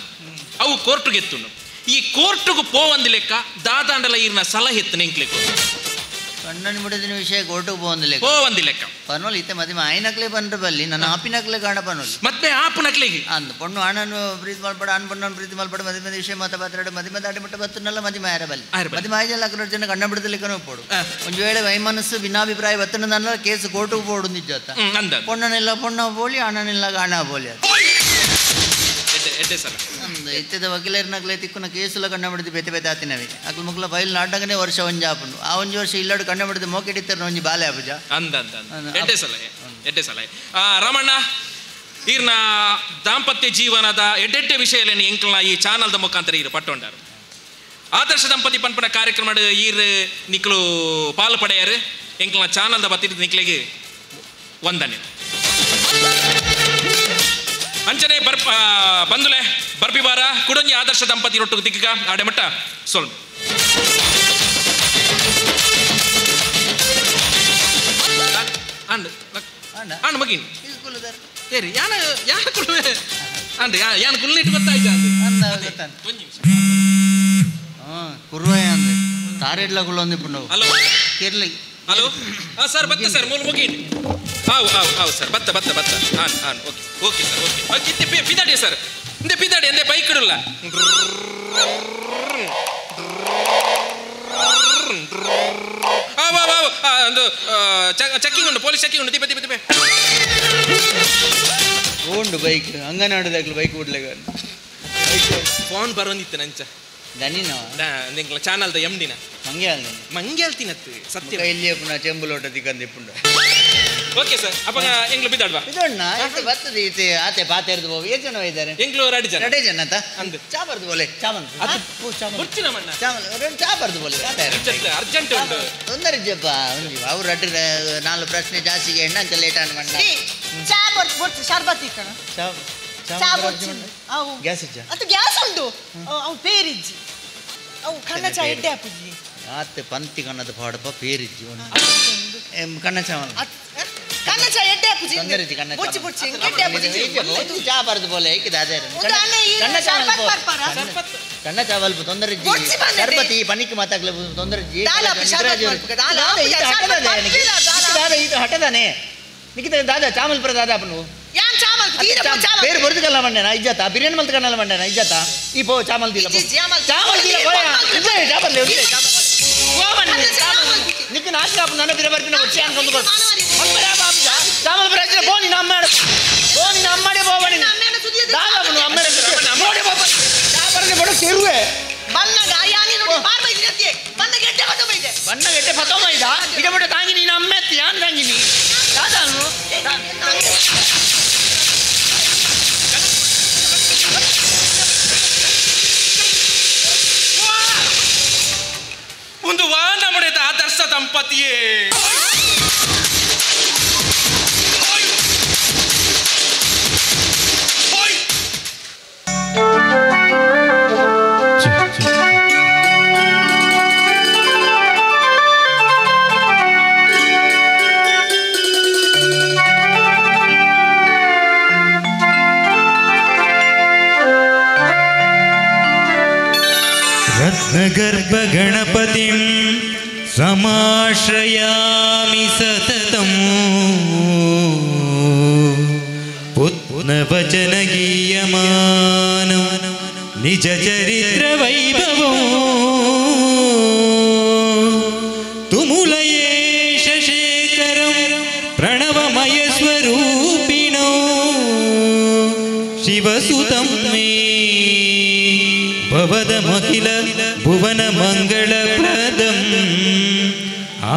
ಅವು ಕೋರ್ಟ್ಗೆ ಎತ್ತುಂಡು ಈ ಕೋರ್ಟ್ಗೆ ಪೋವಂದಿ ಲೆಕ್ಕ ದಾದಾಂಡಲ ಈರ್ನ ಸಲಹೆ ಎತ್ತು ನಿಂಕ್ಲೆಕ್ಕ ಕಣ್ಣನ್ ಬಿಡದಿನ ವಿಷಯ ಕೋರ್ಟ್ಗೆ ಪೋವಂದಿ ಲೆಕ್ಕ ಪೋವಂದಿ ಲೆಕ್ಕ ಪನೋಲಿ ಇತ್ತೆ ಮದುವೆ ಆಯ್ನಕ್ಲೆ ಬಂದ್ರೆ ಬಲ್ಲಿ ನನ್ನ ಆಪಿನಕ್ಲೆ ಕಾಣ ಪನೋಲಿ ಮತ್ತೆ ಆಪನಕ್ಲೆಗೆ ಅಂದ್ ಪೊಣ್ಣು ಅಣ್ಣನು ಪ್ರೀತಿ ಮಲ್ಪಡ ಅಣ್ಣ ಪೊಣ್ಣನ್ನು ಪ್ರೀತಿ ಮಲ್ಪಡ ಮದುವೆ ಮದುವೆ ವಿಷಯ ಮಾತ ಪಾತ್ರಾಡು ಮದುವೆ ದಾಟಿ ಮುಟ್ಟ ಬತ್ತನಲ್ಲ ಮದುವೆ ಆಯರ ಬಲ್ಲಿ ಮದುವೆ ಆಯ್ಜಲ್ಲ ಅಕ್ರ ಜನ ಕಣ್ಣ ಬಿಡದಲಿಕ್ಕನೂ ಪೋಡು ಒಂದು ವೇಳೆ ವೈಮನಸ್ಸು ಭಿನ್ನಾಭಿಪ್ರಾಯ ಬತ್ತನಲ್ಲ ಕೇಸ್ ಕೋರ್ಟ್ಗೆ ಪೋಡು ನಿಜ ಪೊಣ್ಣನಿಲ್ಲ ಪೊಣ್ಣ ಪೋಲಿ ಅಣ್ಣನಿಲ್ಲ ಅಣ್ಣ ಪೋಲಿ ಅದು ಇತ್ತದ ವಕೀಲರ್ನಕ್ಲೆ ತಿಕ್ಕುನ ಕೇಸುಲ ಕಣ್ಣ ಬಿಡಿದು ಬೇತೆ ಬೇತೆ ಆತಿನವಿ ಅಕ್ಲು ಮುಕ್ಲ ಫೈಲ್ ನಾಟಕನೇ ವರ್ಷ ಒಂಜಿ ಆಪುಂಡು ಆ ಒಂಜಿ ವರ್ಷ ಇಲ್ಲಡು ಕಣ್ಣ ಬಿಡಿದು ಮೋಕೆಡಿತ್ತರ ಒಂಜಿ ಬಾಲೆ ಆಪುಜ ಅಂದ ಎಡ್ಡೆ ಸಲಹೆ ಎಡ್ಡೆ ಸಲಹೆ ರಾಮಣ್ಣ ಈರ್ನ ದಾಂಪತ್ಯ ಜೀವನದ ಎಡ್ಡೆಡ್ಡೆ ವಿಷಯಲೇನು ಎಂಕ್ಲನ ಈ ಚಾನಲ್ದ ಮುಖಾಂತರ ಈರು ಪಟ್ಟೊಂಡಾರು ಆದರ್ಶ ದಂಪತಿ ಪನ್ಪನ ಕಾರ್ಯಕ್ರಮ ಈರ್ ನಿಕ್ಲು ಪಾಲು ಪಡೆಯಾರು ಎಂಕ್ಲನ ಚಾನಲ್ದ ಬತ್ತಿದ್ದು ನಿಕ್ಲೆಗೆ ವಂದನೆ ಅಂಚನೆ ಬಂದುಲೆ ಬರ್ಪಿಬಾರ ಕುಡೊಂಜಿ ಆದರ್ಶ ದಂಪತಿ ರೊಟ್ಟು ದಿಕ್ಕ ಆಡೆಮಟ್ಟ ಸೊಲ್ ಅಂಡ್ ಮಗಿನ್ ಏರಿ ಯಾನ ಯಾನ ಕುಲ್ವೆ ಅಂಡ್ ಯಾನ ಕುಲ್ಲಿಟ್ಟು ಗೊತ್ತಾಯ್ತು ಕುರ್ವಯ್ಯ ಅಂದ್ರೆ ತಾರೆಡ್ಲ ಕುಲ್ಲೊಂದು ಹಲೋ ಕೇರಳ ಹಲೋ ಹಾಂ ಸರ್ ಬತ್ತ ಸರ್ ಮೂಲ ಮುಗೀನಿ ಹಾವು ಹಾವು ಹಾವು ಸರ್ ಬತ್ತ ಬತ್ತ ಬತ್ತ ಹಾಂ ಹಾಂ okay okay sir okay okay ಇತ್ತೆ ಪಿದಾಡಿ ಸರ್ ಇಂದೆ ಪಿದಾಡಿ ಅಂದೆ ಬೈಕ್ ಇಡಲ್ಲ ಹಾವು ಹಾವು ಒಂದು ಚೆಕ್ಕಿಂಗ್ ಉಂಟು ಪೊಲೀಸ್ ಚೆಕ್ಕಿಂಗ್ ಉಂಟು ತಿಪ್ಪೆ ತಿಪ್ಪೆ ತಿಪ್ಪೆ ಉಂಡು ಬೈಕ್ ಅಂಗನವಾಡಿದಾಗಲೂ ಬೈಕ್ ಬಿಡ್ಲೆಗ ಫೋನ್ ಬರೋಂದಿತ್ತು ನಂಚ ದನಿನ ನಿಂಗ್ಲ ಚಾನಲ್ದ ಎಮ್ ಡಿನ ಮಂಗೆ ಅಲ್ಲ ಮಂಗೆ ಅಲ್ತಿನತ್ತು ಸತ್ಯ ಇಲ್ಲಿ ಪುನಃ ಚೆಂಬು ಲೋಟ ತಿಕ್ಕಂದಿಪ್ಪುಂಡು ಓಕೆ ಸರ್ ಅಪ್ಪ ಎಂಗ್ಲು ಬಿದ್ದಾಡ್ವಾ ಬಿದ್ದೋಣ್ಣ ಇತ್ತೆ ಬರ್ತದೆ ಇತ್ತೆ ಆತೆ ಪಾತೆರ್ದು ಹೋಗಿ ಎಷ್ಟು ಜನ ಇದ್ದಾರೆ ಎಂಗ್ಲು ಎರಡು ಜನ ಎರಡೇ ಜನ ಅಂತ ಅಂದು ಚಾ ಬರ್ದು ಬೋಲೆ ಚಾ ಬಂತು ಬುರ್ಚಿನ ಮಣ್ಣ ಚಾ ಎರಡು ಚಾ ಬರ್ದು ಬೋಲೆ ಅರ್ಜೆಂಟ್ ಉಂಟು ತೊಂದರೆ ಇಜ್ಜಪ್ಪ ಒಂಜಿ ಅವ್ರು ಅಡ್ಡ ನಾಲ್ಕು ಪ್ರಶ್ನೆ ಜಾಸ್ತಿಗೆ ಎಣ್ಣ ಅಂತ ಲೇಟ್ ಆನ್ ಮಣ್ಣ ಚಾ ಬರ್ತು ಬುರ್ಚು ಶರ್ಬತ್ ಇಕ್ಕಣ ಚಾ ಚಾ ಬುರ್ಚು ಅವು ಗ್ಯಾಸ್ ಇಜ್ಜ ಅದು ಗ್ಯಾಸ್ ಉಂಟು ಅವು ಪೇರಿಜ್ಜಿ ಅವು ಕಣ್ಣ ಚಾ ಎಡ್ಡೆ ಆಪುಜಿ ಆತೆ ಪಂತಿ ಕಣ್ಣದ ಪಾಡಪ್ಪ ಪೇರಿಜ್ಜಿ ಕಣ್ಣ ಚಾವಲ್ ಕಣ್ಣ ಚಾ ಎಡ್ಡೆ ಹಾಕುಜಿ ಕಣ್ಣ ಬೊಚ್ಚಿ ಬೊಚ್ಚಿ ಎಡ್ಡೆ ಹಾಕುಜಿ ಚಾ ಬರದು ಬೋಲೆ ಏಕೆ ದಾದ ಕಣ್ಣ ಚಾವಲ್ ಕಣ್ಣ ಚಾವಲ್ ತೊಂದರೆ ಶರ್ಬತಿ ಪನಿಕ್ ಮಾತಾಗ್ಲೆ ತೊಂದರೆ ಈತ ಹಟದಾನೆ ನಿಖಿತ ದಾದಾ ಚಾಮಲ್ ಪರ ದಾದಾ ಅಪ್ಪನು ಯಾನ್ ಚಾಮಲ್ పేరు బొరుదుకల్లా మండేనా ఇజ్జత బిర్యానీ మల్త కన్నాల మండేనా ఇజ్జత ఈ పో చామల్ దీల చామల్ దీల పోయా ఇదే చామల్ లేవు నీకు నాశ కాపు నన్న బిరబర్పిన వచ్చి అనుకుందుకో చామల్ ప్రజల పోని నా అమ్మాడు పోని నా అమ్మాడే పోవని దాదా నువ్వు అమ్మాడే నమ్మోడే పోవని చాపరని బడు చెరువే బన్నగా యాని ನೋಡಿ ಬಾರ್ ಬೈದಿ ಅತ್ತೆ ಬನ್ನ ಗೆಡ್ಡೆ ಫತೋ ಬೈದೆ ಬನ್ನ ಗೆಡ್ಡೆ ಫತೋ ಬೈದ ಇಡ ಬಡ ತಾಂಗಿ ನೀನು ಅಮ್ಮ ಎತ್ತಿ ಯಾನ್ ತಾಂಗಿ ನೀ ದಾದಾ ಒಂದು ವಾ ನಮ್ಮಡೆ ಆದರ್ಶ ದಂಪತಿಯೇ रत्नगर्भगणपतिं समाश्रयामि सततं पुत्नवचनगीयमानं निजचरित्रवैभवं तुमुलयेश शेखरं प्रणवमयस्वरूपिणो शिवसुतं मे भवदमखिल भुवनमङ्गलप्रदम् आ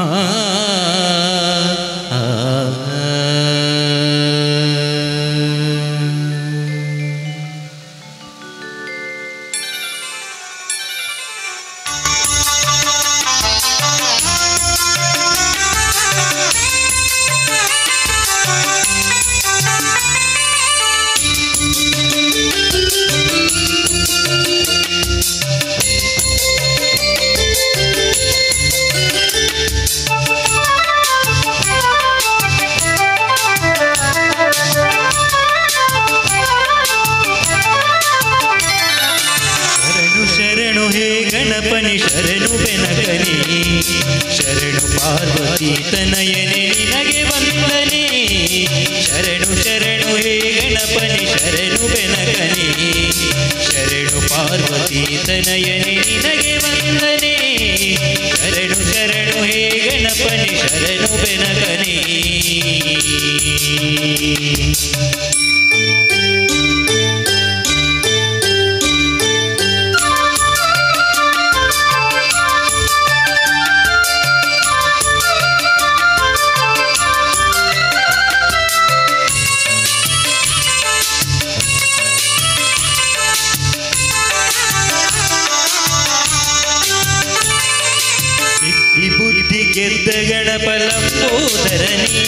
ಶರಣು ಬೆನಕನೆ ಶರಣು ಪಾರ್ವತಿ ತನಯನೆ ನಿನಗೆ ವಂದನೆ ಶರಣು ಶರಣು ಹೇ ಗಣಪನಿ ಶರಣು ಬೆನಕನೆ ಶರಣು ಪಾರ್ವತಿ ತನಯನೆ ನಿನಗೆ ವಂದನೆ ಶರಣು ಶರಣು ಹೇ ಗಣಪನಿ ಶರಣು ಬೆನಕನೆ. ಗೆದ್ದ ಗಣಪಲಂಬೋದರನಿ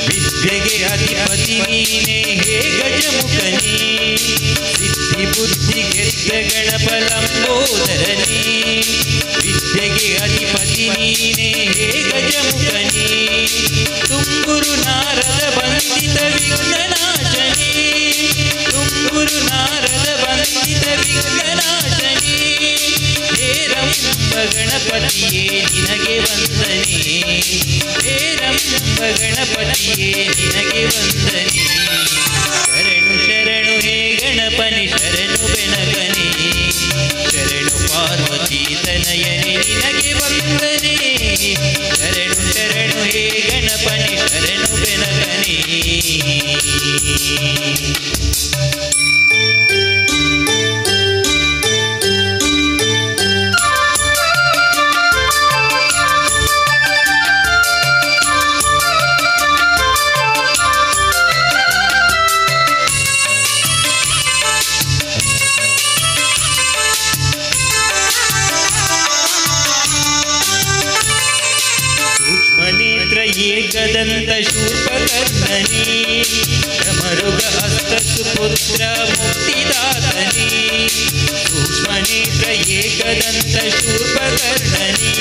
ವಿದ್ಯೆಗೆ ಅಧಿಪತಿ ನೀನೇ ಹೇ ಗಜಮುಖನಿ ಸಿದ್ಧಿ ಬುದ್ಧಿ ಗೆದ್ದ ಗಣಪಲಂಬೋದರನಿ ವಿದ್ಯೆಗೆ ಅಧಿಪತಿ ನೀನೇ ಹೇ ಗಜಮುಖನಿ ತುಂಬುರು ನಾರದ ಬಂಧಿತ ವಿಘ್ನನಾಶನಿ ತುಂಬುರು ನಾರದ ಬಂಧಿತ ವಿಘ್ನನಾಶನಿ ಹೇ ರಂಬ ಗಣಪತಿಯೇ ನಿನಗೆ ವಂದನೆ ಹೇ ರಂಬ ಗಣಪತಿಯೇ ನಿನಗೆ ವಂದನೆ ಶರಣು ಶರಣು ಹೇ ಗಣಪನಿ ಶರಣು ಬೆನಕನಿ ಶರಣು ಪಾರ್ವತಿ ತನಯನೆ ನಿನಗೆ ವಂದನೆ ಶರಣು ಶರಣು ಹೇ ಗಣಪನಿ ಶರಣು ಬೆನಕನಿ. ಏಕದಂತ ಶೂರ್ಪಕರ್ಣನೇ ಡಮರುಗ ಹಸ್ತ ಸುಪುತ್ರ ಮುಕ್ತಿದಾತನೇ ಸೂಕ್ಷ್ಮನೇತ್ರ ಏಕದಂತ ಶೂರ್ಪಕರ್ಣನೇ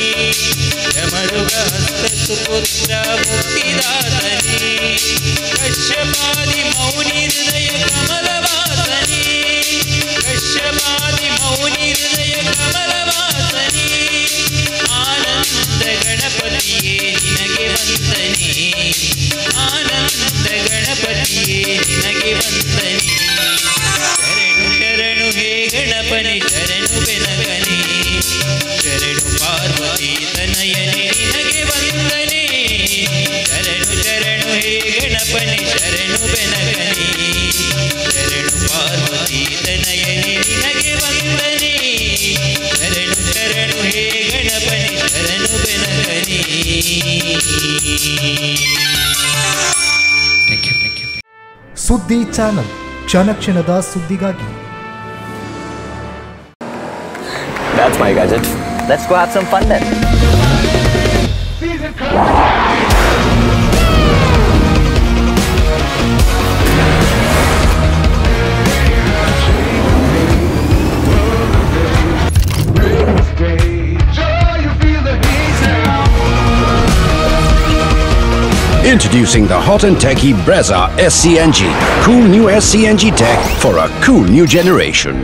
ಡಮರುಗ ಹಸ್ತ ಸುಪುತ್ರ ಮುಕ್ತಿದಾತನೇ ಕಶ್ಯಪಾದಿ ಮೌನಿ ಹೃದಯ ಕಮಲವಾಸನೇ ಕಶ್ಯಪಾದಿ ಮೌನಿ ಹೃದಯ ಕಮಲವಾಸನೇ ಆನಂದ ಗಣಪತಿಯೇ ನಿನಗೆ ವಂದನೆ ಆನಂದ ಗಣಪತಿಯೇ ನಿನಗೆ ವಂದನೆ ಶರಣು ಶರಣು ಹೇ ಗಣಪನೆ ಶರಣು ಬೆನಗನೆ ಶರಣು ಪಾರ್ವತಿ ತನಯನೆ ನಿನಗೆ ವಂದನೆ ಶರಣು ಶರಣು ಹೇ ಗಣಪನೆ ಶರಣು ಬೆನಗನೆ ಶರಣು ಪಾರ್ವತಿ ತನಯನೆ ನಿನಗೆ ವಂದನೆ ಶರಣು ಶರಣು ಹೇ ಗಣಪನೆ ಶರಣು ಬೆನಗನೆ. Thank you, thank you. ಸುದ್ದಿ ಚಾನಲ್ ಕ್ಷಣ ಕ್ಷಣದ ಸುದ್ದಿಗಾಗಿ. That's my gadget. Let's go have some fun then. Introducing the hot and techy Brezza SCNG. Cool new SCNG tech for a cool new generation.